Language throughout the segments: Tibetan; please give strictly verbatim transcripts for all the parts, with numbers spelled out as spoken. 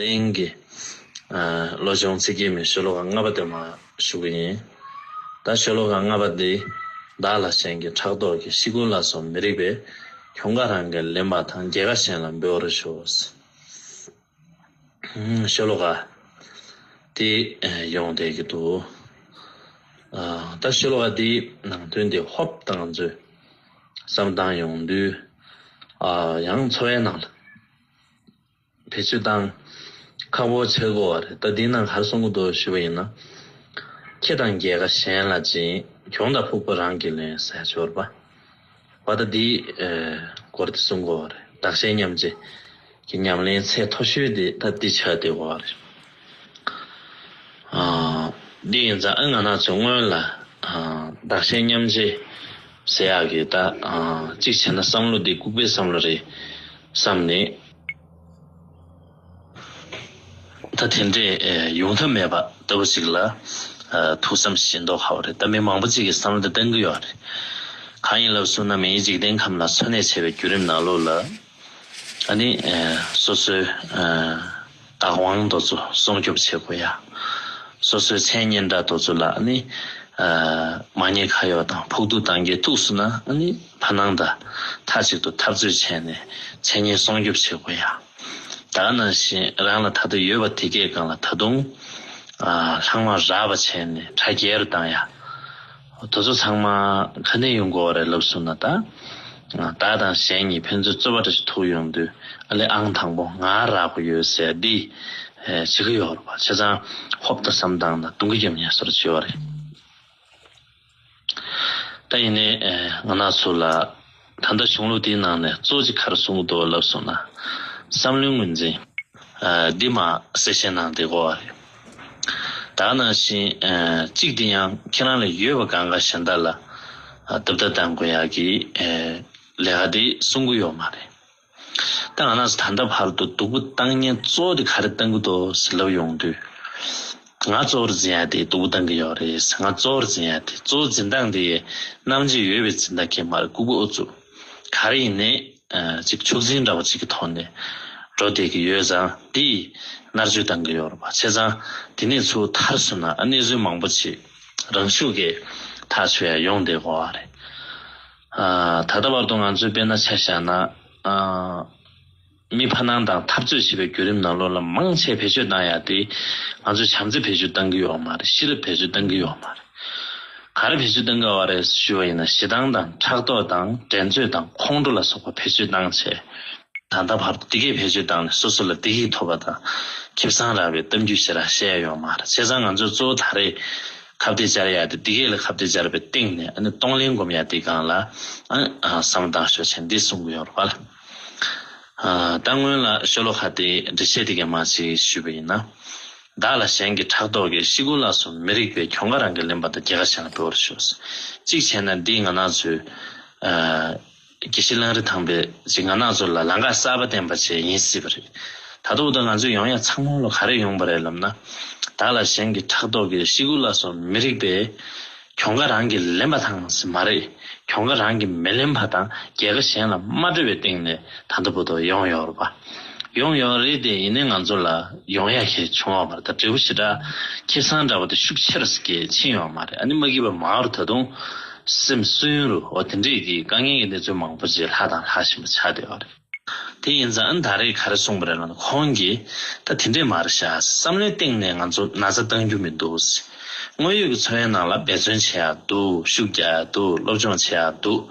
གླིང་གི་ཨ་བློ་སྦྱོང་ཚིག་བརྒྱད་མའི་ཤོ་ལོ་ཀ་ལྔ་པ་དེ་མར་ཞུ་གི་ཡིན། ད་ཤོ་ལོ་ཀ་ལྔ་པ་འདི། བདག་ལ་གཞན་གྱིས་ཕྲག་དོག་གིས། ཤི་ཁུངས་ལ་སོགས་མི་རིག་པས། གྱོང་ཁ་རང་གིས་ལེན་པ་དང་། རྒྱལ་ཁ་གཞན་ལ་འབུལ་བར་ཤོག། ཤོ་ལོ་ཀ་དེ་ཡོང་བསྡད་ཀྱི་འདུག། ཨ་ད་ཤོ་ལོ་ཀ་འདིའི་ནང་དོན་དེ་ཧོབ་ཏེ་ང་ཚོས་བསམ་བློ་བཏང་ཡོང་དུས། ཨ་ཡང་འཚོ་བའི་ནང་ལ་བེད་སྤྱོད་བཏང་ཁག་པོ་ཆགས་ཀྱི་ཡོད་རེད། ད་འདིའི་ནང་ག་རེ་གསུང་གི་འདུག་ཞུས་པ་ཡིན་ན། ཁེ་དང་རྒྱལ་ཁ་གཞན་ལ་སྦྱིན། གྱོང་དང་ཕུག་པ་རང་གིས་ལེན་ཟེར་ཡག་ཅིག་ཡོད་རེད་པ། བ་ད་འདིའི་ཨེ་སྐོར་དེ་གསུང་གི་ཡོད་རེད། བདག་གཞན་མཉམ་བརྗེ་གི་ཉམས་ལེན་ཚད་མཐོ་ཤོས་དེ་ད་འདི་ཆགས་བསྡད་ཀྱི་ཡོད་རེད། ཨ་འདི་ཡིན་ཙང་ཨ་ང་རང་ཚོ་སྔོན་ལ་ཨ་བདག་གཞན་མཉམ་བརྗེ་ཟེར་ཡག་གི་ད་ཨ་གཅིག་བྱས་ན་བསམ་བློ་འདི་ལྐུགས་པའི་བསམ་བློ་རེད་བསམ་ནས། ད་དེ་འདྲས་ཨེ་ཡོང་ཐབས་མེད་པ་ལྟ་བུ་ཞིག་ལ་ཨ་ཐུགས་བསམ་བཞེས་མདོག་ཁ་པོ་རེད། ད་མི་མང་པོ་ཅིག་གིས་བསམ་བློ་དེ་གཏོང་གི་ཡོད་རེད། གང་ཡིན་ལབ་སོང་ན་མིའི་འཇིག་རྟེན་ཁམས་ལ་འཚོ་གནས་བྱེད་པའི་བརྒྱུད་རིམ་ནང་ལོགས་ལ། ཨ་ནི་ཨེ་སོ་སོའི་ཨ་བདག་དབང་དེ་ཚོ་སྲུང་སྐྱོབ་བྱེད་དགོས་ཡ། སོ་སོའི་མཚན་སྙན་གྲགས་དེ་ཚོ་ལ་ཨ་ནི་ཨ་མ་ཉེས་ཁ་གཡོགས་དང་ཕོག་ཐུག་བཏང་མཁན་ཐུག་སོང་ན་ཨ་ནི་ཕ་ནང་དང་མཐའ་གཅིག་ཏུ་འཐབ་རྩོད་བྱས་ནས་མཚན་སྙན་སྲུང་སྐྱོབ་བྱེད་དགོས་ཡ། ད་ག་ནང་བཞིན་རང་ལ་ད་ལྟ་ཡོད་པ་དེ་གའི་སྒང་ལ་ད་དུང་ཨ་ལྷག་མ་རགས་པ་བྱས་ནས་དྲ་རྒྱའི་རུ་བཏང་ཡ། དེ་ཚོ་ཚང་མ་ག་ནས་ཡོང་གི་ཡོད་རེད་ལབ་སོང་ན། ད་བདག་དང་གཞན་གཉིས་ཕན་ཚུན་རྩོད་པ་འདྲ་ཞིག་ཐུག་ཡོང་དུས་ཨ་ལས་ཨང་དང་པོ་ང་རག་གི་ཡོད་ཟེར་འདི་བྱེད་ཀྱི་ཡོད་རེད་པ། བྱས་ཙང་ཧོབ་ཏེ་བསམ་བཏང་ན་དུང་གི་རྒྱབ་ཉལ་སོར་བྱེད་ཡོད་རེད། ད་ཡིན་ནའི་ང་རང་ཚོ་ལ་ད་ལྟ་གཞུང་ལུགས་འདིའི་ནང་ནས་གཙོ་ཆེ་ག་རེ་གསུང་གི་འདུག་ལབ་སོང་ན། བསམ་བློའི་ངོས་འཛིན་འདི་མ་གསལ་བཤད་གནང་བསྡད་ཀྱི་ཡོད་རེད། ད་ག་ནང་བཞིན་གཅིག་འདི་ཡང་ཁྱེད་རང་ལ་ཡོད་པ་གང་ག་གཞན་དག་ལ་ལྡབ་ལྡབ་བཏང་དགོས་ཡག་གི་ལས་ཀ་འདི་གསུང་གི་ཡོད་མ་རེད། ད་ང་རང་ཚོ་ད་ལྟ་བར་དུ་སྡུག་པོ་བཏང་མཁན་གཙོ་བོ་དེ་ག་རེ་བཏང་གི་འདུག་ཟེར་ལབ་ཡོང་དུས། ང་གཙོ་བོར་འཛིན་ཡ་དེ་སྡུག་པོ་བཏང་གི་ཡོད་རེད། ང་གཙོ་བོར་འཛིན་ཡ་དེ་གཙོ་བོ་འཛིན་སྟངས་དེ་རྣམ་འབྱེད་ཡོད་པའི་འཛིན་སྟངས་ཀྱི་མ་རེད། ལྐུགས་པ་ཨུ་ཚུགས་ག་རེ་ཡིན་ནའི་ཅིག་ཆོག་འཛིན་འདྲ་བོ་ཅིག་གི་ཐོག་ནས་འགྲོ་བསྡད་ཀྱི་ཡོད་ཙང་དེས་མནར་གཅོད་བཏང་གི་ཡོད་རེད་པ། བྱས་ཙང་དེ་ནས་ཚུར་ཐར་སོང་ན་ཨ་གནས་ཚུལ་མང་པོ་ཅིག་རང་ཤུགས་ཀྱིས་ཐག་ཆོད་ཡ་ཡོང་བསྡད་ཀྱི་ཡོད་རེད། ད་ལྟ་བར་དུ་ང་ཚོས་དཔེར་ན་ཆ་བཞག་ན། མི་ཕ་ནང་དང་འཐབ་རྩོད་བྱེད་པའི་བརྒྱུད་རིམ་ནང་ལོགས་ལ་མང་ཆེ་བེད་སྤྱོད་བཏང་ཡ་དེ། ང་ཚོས་བྱམས་བརྩེ་བེད་སྤྱོད་བཏང་གི་ཡོད་མ་རེད། ཤེས་རབ་བེད་སྤྱོད་བཏང་གི་ཡོད་མ་རེད། ག་རེ་བེད་སྤྱོད་བཏང་གི་ཡོད་རེད་ཞུ་བ་ཡིན་ན། ཞེ་སྡང་དང་ཕྲག་དོག་དང་འགྲན་རྩོད་དང་ཁོང་ཁྲོ་ལ་སོགས་པ་བེད་སྤྱོད་བཏང་བྱས། ད་ལྟ་བར་དུ་དེ་གས་བེད་སྤྱོད་བཏང་ནས་སོ་སོ་ལ་བདེ་སྐྱིད་ཐོབ་པ་དང་ཁེ་བཟང་རག་པའི་གཏམ་རྒྱུད་ཞེ་དྲག་བཤད་ཡ་ཡོད་མ་རེད། བྱས་ཙང་ང་ཚོས་གཙོ་བོ་ད་རེས་ཁ་གཏད་བཅར་ཡ་དེ་དེ་གས་ལ་ཁ་གཏད་བཅར་བའི་སྟེང་ནས་ཨ་ནི་གཏོང་ལེན་སྒོམ་ཡ་དེ་སྒང་ལ་ཨ་བསམ་བློ་བཏང་ཤོག་བྱས་འདི་གསུང་གི་ཡོད་རེད་པ། ད་སྔོན་ལ་ཤོ་ལོ་ཀ་དེའི་འགྲེལ་བཤད་དེ་གས་མར་ཅིག་ཞུས་པ་ཡིན་ན། བདག་ལ་གཞན་གྱིས་ཕྲག་དོག་གིས། ཤི་ཁུངས་ལ་སོགས་མི་རིག་པས། གྱོང་ཁ་རང་གིས་ལེན་པ་དང་། རྒྱལ་ཁ་གཞན་ལ་འབུལ་བར་ཤོག། གཅིག་བྱས་ན་འདི་ང་རང་ཚོའི་ཨ་དགེ་བཤེས་གླང་རི་ཐང་པས་ཅིག་ང་རང་ཚོ་ལ་ལམ་ཁ་གསར་པ་བསྟན་པ་བྱས་ཡིན་སྲིད་པ་རེད། ད་ལྟ་བར་དུ་ང་ཚོས་ཡོང་ཡ་ཚང་མ་ལ་ག་རེ་ཡོང་པ་རེད་ལབ་ན། བདག་ལ་གཞན་གྱིས་ཕྲག་དོག་གིས། ཤི་ཁུངས་ལ་སོགས་མི་རིག་པས། གྱོང་ཁ་རང་གིས་ལེན་པ་དང་ཟེར་མ་རེད། གྱོང་ཁ་རང་གིས་མི་ལེན་པ་དང་རྒྱལ་ཁ་གཞན་ལ་མ་སྤྲོད་པའི་སྟེང་ནས་ད་ལྟ་བར་དུ་ཡོང་ཡོད་རེད་པ། ཡོང་ཡོད་རེད་དེ། ཡིན་ནའི་ང་ཚོ་ལ་ཡོང་ཡ་གལ་བྱུང་བ་མ་རེད། ད་འབྲས་བུ་ཞེ་དྲག་ཁེ་བཟང་འདྲ་བོ་དེ་ཤུགས་ཆེར་གྱིས་ཕྱིན་ཡོད་མ་རེད། ཨ་ནི་མ་གིས་པ་མར་ད་དུང་སེམས་གསོ་ཡུན་རུ་འོ་དེ་འདྲས་ཀྱི་དཀའ་ངལ་གྱི་གནས་ཚུལ་མང་པོ་ཅིག་ལྷག་དང་ལྷག་བཞིན་པ་ཆགས་བསྡད་ཡོད་རེད། དེ་ཡིན་ཙང་ཨ་ནི་ད་རེས་ག་རེ་གསུངས་པ་རེད་ལབ་ན། ཁོང་གིས་ད་དེ་འདྲས་མ་རེད་ཤག། བསམ་བློའི་སྟེང་ནས་ང་ཚོ་ན་ཚ་བཏང་རྒྱུ་མི་འདུག། དངོས་ཡོད་ཀྱི་འཚོ་བའི་ནང་ལ་འབད་བརྩོན་བྱེད་ཡག་འདུག། ཤུགས་རྒྱག་ཡག་འདུག། སློབ་སྦྱོང་བྱེད་ཡག་འདུག།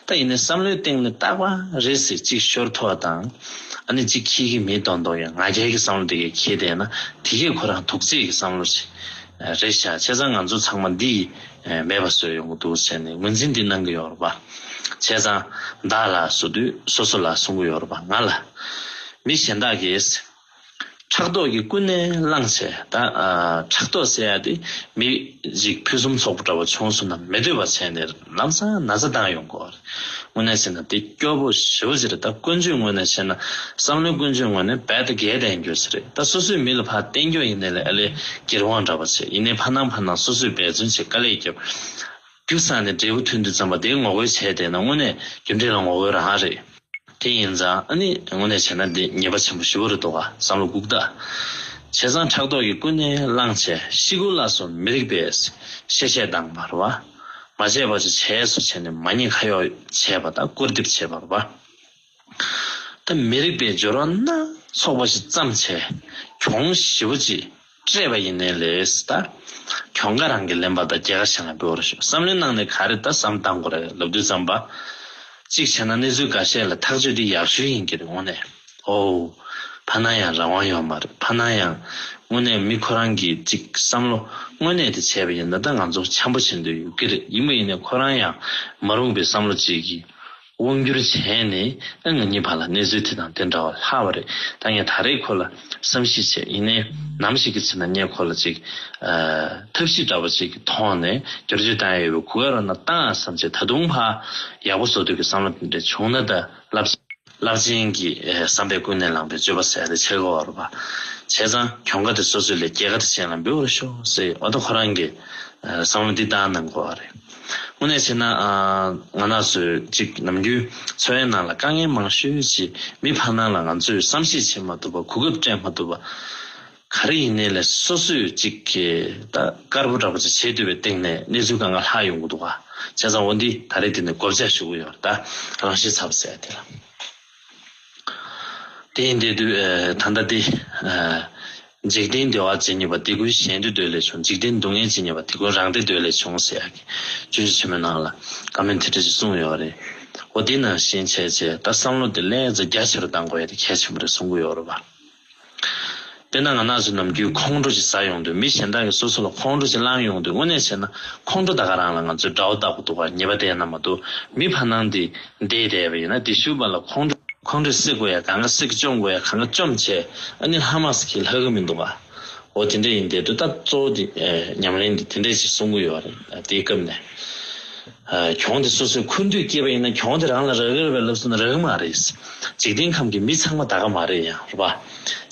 ད་ཡིན་ནའི་བསམ་བློའི་སྟེང་ནས་རྟག་པར་རེ་ཞིག་གཅིག་ཤོར་ཐུབ་པ་དང་། ཨ་ནི་གཅིག་འཁྱེར་གྱི་མེད་མདོག་མདོག་ཡང་ང་རྒྱལ་གྱི་བསམ་བློ་དེ་གས་འཁྱེར་བསྡད་ན་དེ་གས་ཁོ་རང་དུག་རྫས་ཀྱི་བསམ་བློ་ཞིག་རེད་ཤག། བྱས་ཙང་ང་ཚོ་ཚང་མ་འདི་ཡིས་མེད་པ་བཟོས་ཡོང་གི་འདུག་ཟེར་ནས་ངོས་འཛིན་འདི་གནང་གི་ཡོད་རེད་པ། བྱས་ཙང་བདག་ལ་ཟེར་དུས་སོ་སོ་ལ་གསུང་གི་ཡོད་རེད་པ། ང་ལ། མི་གཞན་དག་གིས་ཕྲག་དོག་གིས་ཀུན་ནས་བསླངས་བྱས། ད་ཨ་ཕྲག་དོག་ཟེར་ཡ་དེ་མི་ཞིག་ཕུན་སུམ་ཚོགས་པ་འདྲ་བོ་བྱུང་སོང་ན་མི་འདོད་པ་བྱས་ནས་ལམ་སང་ན་ཚ་བཏང་ཡོང་གི་ཡོད་རེད། དངོས་གནས་བྱས་ན་དེ་སྐྱོ་པོ་ཞེ་པོ་ཅིག་རེད། ད་ཀུན་སྤྱོད་ངོས་ནས་བྱས་ན། བསམ་བློའི་ཀུན་སྤྱོད་ངོས་ནས་རྦད་དེ་འགལ་བསྡད་རྒྱུ་ཞིག་རེད། ད་སོ་སོས་མི་ལ་ཕར་བསྟན་རྒྱུ་ཡིན་ནའི་ལས་ཨ་ལས་སྒེར་དབང་འདྲ་བོ་བྱས། ཡིན་ནའི་ཕར་ནང་ཕར་ནང་སོ་སོས་འབད་བརྩོན་བྱས་དཀའ་ལས་རྒྱབ། རྒྱུ་བསགས་ནས་འབྲས་བུ་ཐོན་དུས་ཙམ་པ་དེ་ངོ་རྒོལ་བྱས་བསྡད་ན་དངོས་གནས་རྒྱུ་འབྲས་ལ་ངོ་རྒོལ་རང་རེད། དེ་ཡིན་ཙང་ཨ་ནི་དངོས་གནས་བྱས་ན་འདི་ཉེས་པ་ཆེན་པོ་ཞེ་པོ་རེད་འདུག་ག་བསམ་བློ་སྒུག་ད། བྱས་ཙང་ཕྲག་དོག་གིས་ཀུན་ནས་བསླངས་བྱས་ཤི་གུ་ལ་སོགས་མི་རིགས་པའི་ཤེས་བྱས་དང་བར་བ། མ་བྱས་པ་ཅིག་བྱས་སོ་བྱས་ནས་མ་ཉེས་ཁ་གཡོགས་བྱས་པ་དང་སྐུར་འདེབས་བྱས་པར་བ། ད་མི་རིགས་པའི་སྦྱོར་བ་སྣ་ཚོགས་པ་ཞིག་བརྩམས་བྱས་གྱོང་ཞེ་པོ་ཅིག་སྤྲད་པ་ཡིན་ནའི་ལས་ད། གྱོང་ཁ་རང་གིས་ལེན་པ་དང་རྒྱལ་ཁ་གཞན་ལ་འབུལ་བར་ཤོག་བསམ་བློའི་ནང་ནས་ག་རེ་ད་བསམ་བཏང་དགོས་རེད་ལབ་དུས་ཙམ་པ། གཅིག་བྱས་ན་གནས་ཚུལ་འགའ་ཤས་ལ་ཐག་གཅོད་འདི་ཡག་ཤོས་ཡིན་གྱི་རེད་དངོས་གནས། ཨོ། ཕ་ན་ཡང་རང་དབང་ཡོད་མ་རེད། ཕ་ན་ཡང་དངོས་གནས་མི་ཁོ་རང་གིས་གཅིག་བསམ་བློ་དངོས་གནས་དེ་བྱས་པ་ཡིན་ན་ད་ང་ཚོ་འཆམ་པོ་བྱེད་འདོད་ཡོད་ཀྱི་རེད། ཡིན་པ་ཡིན་ནའི་ཁོ་རང་ཡང་མ་རུངས་པའི་བསམ་བློ་གཅིག་གིས་དབང་བསྒྱུར་བྱས་ནས་ཨ་ང་གཉིས་བར་ལ་གནས་ཚུལ་དེ་དང་དེ་འདྲ་བ་ལྷག་པ་རེད། ད་ངས་ད་རེས་ཁོ་ལ་བསམ་གཞིག་བྱས་ཡིན་ནའི་ནམ་ཞིག་གི་ཚེ་ན་ངས་ཁོ་ལ་ཅིག་ཨ་ཐབས་ཤེས་འདྲ་བ་ཅིག་གི་ཐོག་ནས་བསྒྱུར་བཅོས་བཏང་ཡ་ཡོད་པའི་གོ་སྐབས་རག་ན་བཏང་ཨ་བསམ་བྱས། ད་དུང་ཕར་ཡག་པོ་བཟོ་འདོད་ཀྱི་བསམ་བློ་དེ་འདྲ་བྱུང་ན་ད་རླབས་རླབས་ཆེན་གྱི་ཨེ་བསམ་པས་ཀུན་ནས་བསླངས་པའི་སྤྱོད་པ་ཟེར་ཡ་དེ་ཆགས་ཀྱི་ཡོད་རེད་པ། བྱས་ཙང་གྱོང་ཁ་དེ་སོ་སོའི་ལས་རྒྱལ་ཁ་དེ་གཞན་ལ་འབུལ་བར་ཤོག་ཟེར་འོ་ད་ཁོ་རང་གིས་ཨེ་བསམ་བློ་འདི་བཏང་གནང་དགོས་པ་རེད། དངོས་གནས་བྱས་ན་ཨ་ང་རང་ཚོས་གཅིག་ནམ་རྒྱུན་འཚོ་བའི་ནང་ལ་དཀའ་ངལ་མང་ཤོས་ཅིག་མི་ཕར་ནང་ལ་ང་ཚོས་བསམ་ཤེས་བྱེད་མ་ཐུབ་པ། གོ་སྐབས་སྤྲད་མ་ཐུབ་པ། ག་རེ་ཡིན་ནའི་ལས་སོ་སོས་ཅིག་གི་ད་དཀར་པོ་འདྲ་པོ་ཅིག་བྱེད་འདོད་པའི་སྟེང་ནས་གནས་ཚུལ་གང་ག་ལྷག་ཡོང་གི་འདུག་ག་བྱས་ཙང་འོ་འདི་ད་རེས་འདི་ནས་བགོ་བཤའ་ཞུ་གི་ཡོད་རེད། ད་རང་ཤི་ཚ་པོ་ཟེར་ཡ་དེ་ལ། དེ་ཡིན་དུས་ཨེ་ད་ལྟ་འདི་ཨེ་འཇིག་རྟེན་བདེ་བ་ཇི་སྙེད་པ། དེ་ཀུན་གཞན་དུ་འདོད་ལས་བྱུང་། འཇིག་རྟེན་སྡུག་བསྔལ་ཇི་སྙེད་པ། དེ་ཀུན་རང་སྡེ་འདོད་ལས་བྱུང་ཟེར་ཡ་གི་སྤྱོད་འཇུག་ཆེན་མོའི་ནང་ལ་བཀའ་མོལ་དེ་འདྲ་ཞིག་གསུངས་ཡོད་རེད། འོ་དེ་ནང་བཞིན་བྱས་བྱས་ད་བསམ་བློ་དེ་ལས་ཙམ་རྒྱ་ཆེ་རུ་གཏང་དགོས་ཡ་དེ་གལ་ཆེན་པོ་རེད་གསུང་གི་ཡོད་རེད་པ། དཔེར་ན་ང་རང་ཚོ་ནམ་རྒྱུན་ཁོང་ཁྲོ་ཞིག་ཟ་ཡོང་དུས། མི་གཞན་དག་གིས་སོ་སོ་ལ་ཁོང་ཁྲོ་ཞིག་བསླངས་ཡོང་དུས། དངོས་གནས་བྱས་ན་ཁོང་ཁྲོ་ད་ག་རང་ལ་ང་ཚོས་དགྲ་བོ་བཏགས་པ་འདུག་ག་ཉེས་པ་དེ་ཡིན་ན་མ་གཏོགས། མི་ཕར་ནང་དེ་བསྡད་བསྡད་པ་ཡིན་ན་དེ་ཤུལ་བ་ལ་ཁོང་ཁྲོ་ཁོང་ཁྲོས་སྲེག་དགོས་ཡ་གང་ག་སྲེག། བཅོམ་དགོས་ཡ་གང་ག་བཅོམ་བྱས། ཨ་ནི་ལྷ་མ་སི་ཁི་ལྷ་གི་མི་འདུག་ག་འོ་དེ་འདྲ་ཡིན་དེ་དུས་ད་གཙོ་བོ་དེ་ཨེ་ཉམས་ལེན་དེ་དེ་འདྲ་ཞིག་གསུང་གི་ཡོད་རེད། དེའི་སྐབས་ནས། ཨ་གྱོང་དེ་སོ་སོའི་འཁུར་འདོད་སྐྱེས་པ་ཡིན་ན་གྱོང་དེ་རང་ལ་རག་གི་རེད་པས་ལབ་སོང་ན་རག་གི་མ་རེད། འཇིག་རྟེན་ཁམས་ཀྱི་མི་ཚང་མ་ད་ག་མ་རེད་ཡང་རེད་པ།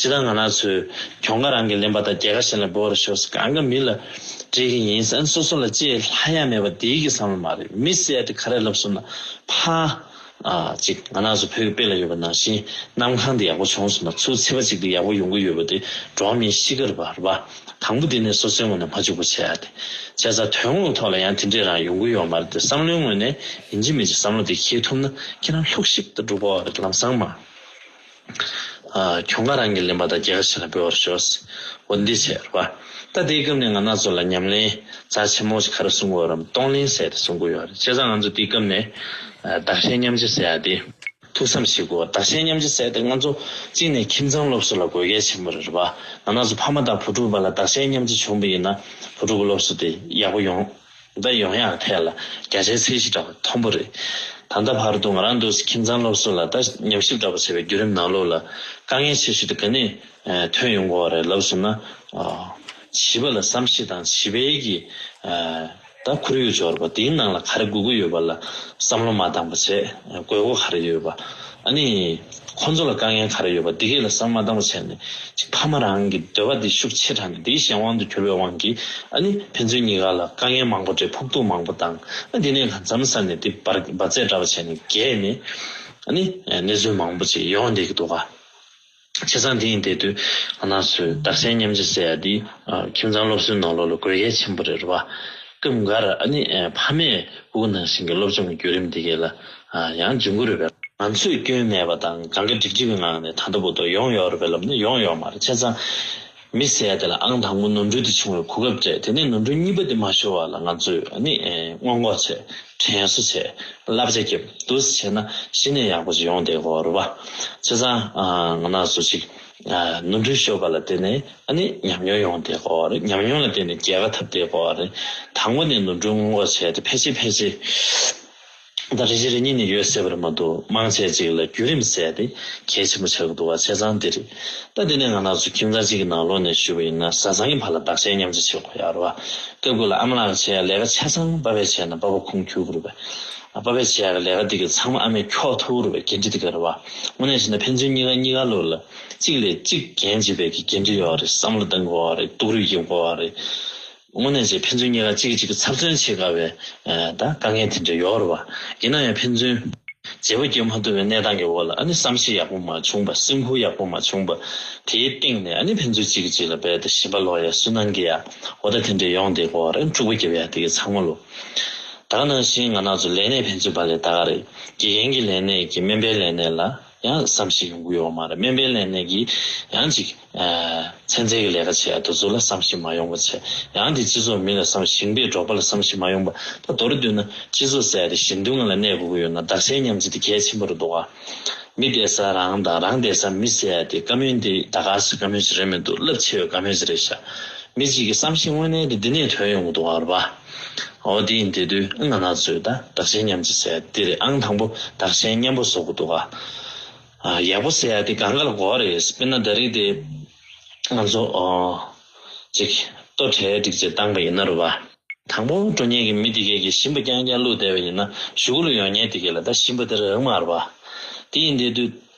སྤྱིར་བཏང་ང་རང་ཚོས་གྱོང་ཁ་རང་གིས་ལེན་པ་དང་རྒྱལ་ཁ་གཞན་ལ་འབུལ་བར་ཤོག་ཟེར་གང་ག་མི་ལ་སྤྲད་ཀྱི་ཡིན་ཟེར། སོ་སོ་ལ་ཅི་ལྷག་ཡ་མེད་པ་དེའི་གི་བསམ་བློ་མ་རེད། མི་ཟེར་ཡ་དེ་ག་རེ་ལབ་སོང་ན་ཕ། ཨ་ཅིག་ང་རང་ཚོ་བོད་ཀྱི་དཔེ་ལ་ཡོད་པ་ནང་བཞིན་གནམ་གང་དེ་ཡག་པོ་བྱུང་སོང་ན་ཚུར་ཚེས་པ་གཅིག་དེ་ཡག་པོ་ཡོང་གི་ཡོད་པ་དེ་འགྲོ་བ་མིའི་གཤིས་ཀ་རེད་པ་རེད་པ། དང་པོ་དེ་ནས་སོ་སོའི་ངོས་ནས་མ་འཇུག་པ་བྱས་ཡ་དེ། བྱས་ཙང་དོན་དངོས་ཐོག་ལ་ཡང་དེ་འདྲས་རང་ཡོང་གི་ཡོད་མ་རེད་དེ། བསམ་བློའི་ངོས་ནས་ཡིན་གཅིག་མིན་གཅིག་བསམ་བློ་དེ་འཁྱེར་ཐུབ་ན་ཁྱེད་རང་ལྷུག་ཤིག་ཏུ་འགྲོ་གི་རེད། ལམ་སང་མ། ཨ་གྱོང་ཁ་རང་གིས་ལེན་པ་དང་རྒྱལ་ཁ་གཞན་ལ་འབུལ་བར་ཤོག་འོ་འདི་བྱས་རེད་པ། ད་དེའི་སྐབས་ནས་ང་རང་ཚོ་ལ་ཉམས་ལེན་རྩ་ཆེན་མོ་ཞིག་ག་རེ་གསུང་གི་ཡོད་རེད། གཏོང་ལེན་ཟེར་དེ་གསུང་གི་ཡོད་རེད། བྱས་ཙང་ང་ཚོ་དེའི་སྐབས་ནས་ཨ་བདག་གཞན་མཉམ་བརྗེ་ཟེར་ཡ་དེ། ཐུགས་བསམ་བཞེས་དགོས། བདག་གཞན་མཉམ་བརྗེ་ཟེར་ཏེ་ང་ཚོ་གཅིག་ནས་ཁྱིམ་ཚང་སློབ་གསོ་ལ་དགོས་གལ་ཆེན་པོ་རེད་པ། ང་རང་ཚོ་ཕ་མ་དང་བུ་ཕྲུག་བར་ལ་བདག་གཞན་མཉམ་བརྗེ་བྱུང་བ་ཡིན་ན་བུ་ཕྲུག་གི་སློབ་གསོ་དེ་ཡག་པོ་ཡོང་ད་ཡོང་ཡག་ཐད་ལ་བརྒྱ་ཆའི་ཚད་གཞི་འདྲ་པོ་མཐོན་པོ་རེད། ད་ལྟ་བར་དུ་ང་རང་ཚོ་ཁྱིམ་ཚང་སློབ་གསོ་ལ་ད་ཉམས་ཞིབ་འདྲ་པོ་བྱས་པའི་བརྒྱུད་རིམ་ནང་ལོགས་ལ་དཀའ་ངལ་ཆེ་ཤོས་དེ་ག་ནས་ཐོན་ཡོང་གི་ཡོད་རེད་ལབ་སོང་ན། བྱིས་པ་ལ་བསམ་ཤེས་དང་བྱིས་པའི་གི་ད་ཁོར་ཡུག་འབྱོར་བ་དེའི་ནང་ལ་ག་རེ་དགོས་ཀྱི་ཡོད་པ་ལ་བསམ་བློ་མ་བཏང་པ་བྱས། དགོས་མཁོ་ག་རེ་ཡོད་པ། ཨ་ནི་ཁོང་ཚོ་ལ་དཀའ་ངལ་ག་རེ་ཡོད་པ་འདི་གས་ལ་བསམ་བློ་མ་བཏང་པ་བྱས་ནས་ཅིག་ཕ་མ་རང་གི་འདོད་པ་འདི་ཤུགས་ཆེ་དྲགས་ནས་འདིའི་གཞན་དབང་དུ་གྱུར་བའི་དབང་གིས་ཨ་ནི་ཕན་ཚུན་གཉིས་ཀ་ལ་དཀའ་ངལ་མང་པོ་སྤྲད། ཕོག་ཐུག་མང་པོ་བཏང་། ཨ་འདི་ནས་གང་འཚམ་ས་ནས་འདི་འབར་འབར་རྫས་འདྲ་པོ་བྱས་ནས་རྒྱས་ནས་ཨ་ནི་གནས་ཚུལ་མང་པོ་ཅིག་ཡོང་བསྡད་ཀྱི་འདུག་ག་བྱས་ཙང་དེ་ཡིན་དེ་དུས་ང་རང་ཚོས་བདག་གཞན་མཉམ་བརྗེ་ཟེར་ཡ་འདི་ཁྱིམ་ཚང་སློབ་གསོའི་ནང་ལོགས་ལ་དགོས་གལ་ཆེན་པོ་རེད་རེད་པ། སྐབས་འགར་ཨ་ནི་ཕ་མས་ཕྲུ་གུ་ནང་བཞིན་གྱི་སློབ་སྦྱོང་གི་བརྒྱུད་རིམ་འདི་གས་ལ་ཡང་འབྱུང་གི་རེད་པས། ང་ཚོས་སྐྱོན་མེད་པ་དང་གང་ག་འགྲིག་འགྲིག་གི་ངང་ནས་ད་ལྟ་བར་དུ་ཡོང་ཡོད་རེད་པས་ལབ་ན་ཡོང་ཡོད་མ་རེད། བྱས་ཙང་མི་ཟེར་ཡ་དེ་ལ་ཨང་དང་པོ་ནོར་འཁྲུལ་དེ་བྱུང་བའི་གོ་སྐབས་སྤྲད། དེ་ནས་ནོར་འཁྲུལ་གཉིས་པ་དེ་མ་ཤོར་བ་ལ་ང་ཚོས་ཨ་ནི་སྔོན་འགོག་བྱས། དྲན་གསོ་བྱས། བསླབ་བྱ་བརྒྱབ། འདུག་སེ་བྱས་ན་གཞི་ནས་ཡག་པོ་ཞིག་ཡོང་བསྡད་ཀྱི་ཡོད་རེད་པ། བྱས་ཙང་ང་རང་ཚོ་ཞིག་ནོར་འཁྲུལ་ཤོར་བ་ལ་བརྟེན་ནས་ཨ་ནི་ཉམས་མྱོང་ཡོང་བསྡད་ཀྱི་ཡོད་རེད། ཉམས་མྱོང་ལ་བརྟེན་ནས་རྒྱལ་ཁ་ཐོབ་བསྡད་ཀྱི་ཡོད་རེད། དང་པོ་ནས་ནོར་འཁྲུལ་སྔོན་འགོག་བྱས་ཏེ་ཕལ་ཆེར་ཕལ་ཆེར་ད་རེ་ཞིག་རེ་གཉིས་ནས་ཡོད་སྲིད་པ་རེད་མ་གཏོགས་མང་ཆེ་ཅིག་ལ་བརྒྱུད་རིམ་ཟེར་ཡ་དེ་གལ་ཆེན་པོ་ཆགས་ཀྱི་འདུག་པ། བྱས་ཙང་དེ་རེད། ད་དེ་ནས་ང་རང་ཚོ་ཁྱིམ་ཚང་གཅིག་གི་ནང་ལོགས་ནས་ཞུས་པ་ཡིན་ན་བཟའ་ཚང་གི་བར་ལ་བདག་གཞན་མཉམ་བརྗེ་བྱེད་དགོས་ཡ་རེད་པ། སྐབས་འགོ་ལ་ཨ་མ་ལགས་བྱས་ཡ་ལས་ཀ་ཆ་ཚང་པ་ཕས་བྱས་ན་པ་ཕ་ཁུངས་འཁྱོལ་དགོས་རེད་པས། ཨ་པ་ཕས་བྱས་ཡ་གི་ལས་ཀ་འདི་གི་ཚང་མ་ཨ་མས་འཁྱོག་ཐུབ་རེད་པས། འགན་འཁྲི་འདི་ག་རེད་པ། དངོས་གནས་བྱས་ན་ཕན་ཚུན་གཉིས་ཀ་གཉིས་ཀ་ལོགས་ལ་གཅིག་ལས་གཅིག་འགན་བྱེད་པའི་གི་འགན་འཁྲི་ཡོད་རེད། བསམ་བློ་གཏང་དགོས་པ་རེད། སྡུག་རུས་བརྒྱབ་དགོས་པ་རེད། དངོས་གནས་བྱས་ཕན་ཚུན་གཉིས་ཀ་གཅིག་གིས་གཅིག་གི་ཚབ་མཚོན་བྱེད་དཀའ་བའི་ད་དཀའ་ངལ་དེ་འདྲ་ཡོད་རེད་པ། ཡིན་ན་ཡང་ཕན་ཚུན་ བརྗེ་པོ་བརྒྱབ་མ་ཐུབ་པའི་གནས་སྟངས་ཀྱི་འོག་ལ། ཨ་ནི་བསམ་ཤེས་ཡག་པོ་མ་བྱུང་བ། སེམས་ཁུར་ཡག་པོ་མ་བྱུང་བ། དེའི་སྟེང་ནས་ཨ་ནི་ཕན་ཚུན་གཅིག་གིས་གཅིག་ལ་རྦད་དེ་ཞེན་པ་ལོག་ཡ། སུན་སྣང་སྐྱེ་ཡ། འོ་ད་དེ་འདྲ་ཡོང་དེ་གོ་རེད། འཁྲུག་པ་བརྒྱབ་ཡ་དེ་གི་ཚང་མ་ལོ། ད་ག་ནང་བཞིན་ང་རང་ཚོ་ལས་གནས་ཕན་ཚུན་བར་ལ་ད་ག་རེད། དགེ་རྒན་གྱི་ལས་གནས་ཀྱི་སྨན་པའི་ལས་གནས་ལ་ཡང་བསམ་ཤེས་ཡོང་གི་ཡོད་མ་རེད། སྨན་པའི་ལས་གནས་ཀྱི་ཡང་ཅིག་ཚན་རྩལ་གྱི་ལས་ཀ་བྱེད་ཡ་དེ་ཚོ་ལ་བསམ་ཤེས་མ་ཡོང་བ་བྱས། ཡང་དེ་སྤྱི་ཚོགས་མི་ལ་བསམ། ཞིང་པའི་འབྲོག་པ་ལ་བསམ་ཤེས་མ་ཡོང་བ། ད་མདོར་བསྡུས་ན་སྤྱི་ཚོགས་ཟེར་ཡ་དེ་ཞི་མཐུན་ངང་ལ་གནས་དགོས་ཀྱི་ཡོད་ན། བདག་གཞན་མཉམ་བརྗེ་དེ་གལ་ཆེན་པོ་རེད་འདུག་ག་མི་བསྡད་ས་རང་དང་། རང་བསྡད་ས་མི་ཟེར་ཡ་དེ་བཀའ་མོལ་འདི་ད་ག་ཟེ་བཀའ་མོལ་ཞིག་རེད་མི་འདུག་རླབས་ཆེ་བའི་བཀའ་མོལ་ཞིག་རེད་ཤག་མི་གཅིག་གི་བསམ་ཤེས་དངོས་གནས་དེ་འདི་ནས་ཐོན་ཡོང་གི་འདུག་ག་རེད་པ། འོ་དེ་ཡིན་དེ་དུས་ང་རང་ཚོས་ད་བདག་གཞན་མཉམ་བརྗེ་ཟེར་ཡ་དེ་རེད། ཨང་དང་པོ་བདག་གཞན་མཉམ་པོ་བཟོ་དགོས་འདུག་ག་ཨ། ཡག་པོ་ཟེར་ཡ་དེ་གང་ག་ལ་གོ་བ་རེད། དཔེར་ན་ད་རེས་དེ་ང་ཚོ་ཨོ་ཅིག་ལྟོ་གྲལ་སྒྲིག་བྱས་བཏང་པ་ཡིན་ན་རེད་པ། དང་པོ་འགྲོ་མཁན་གྱི་མི་དེ་གས་ཀྱིས་ཞིམ་པ་རྐྱང་རྐྱང་བླུགས་བསྡད་པ་ཡིན་ན། གཞུག་ལ་ཡོང་མཁན་དེ་གས་ལ་ད་ཞིམ་པ་དེ་རག་མ་རེད་པ། དེ་ཡིན་དེ་དུས་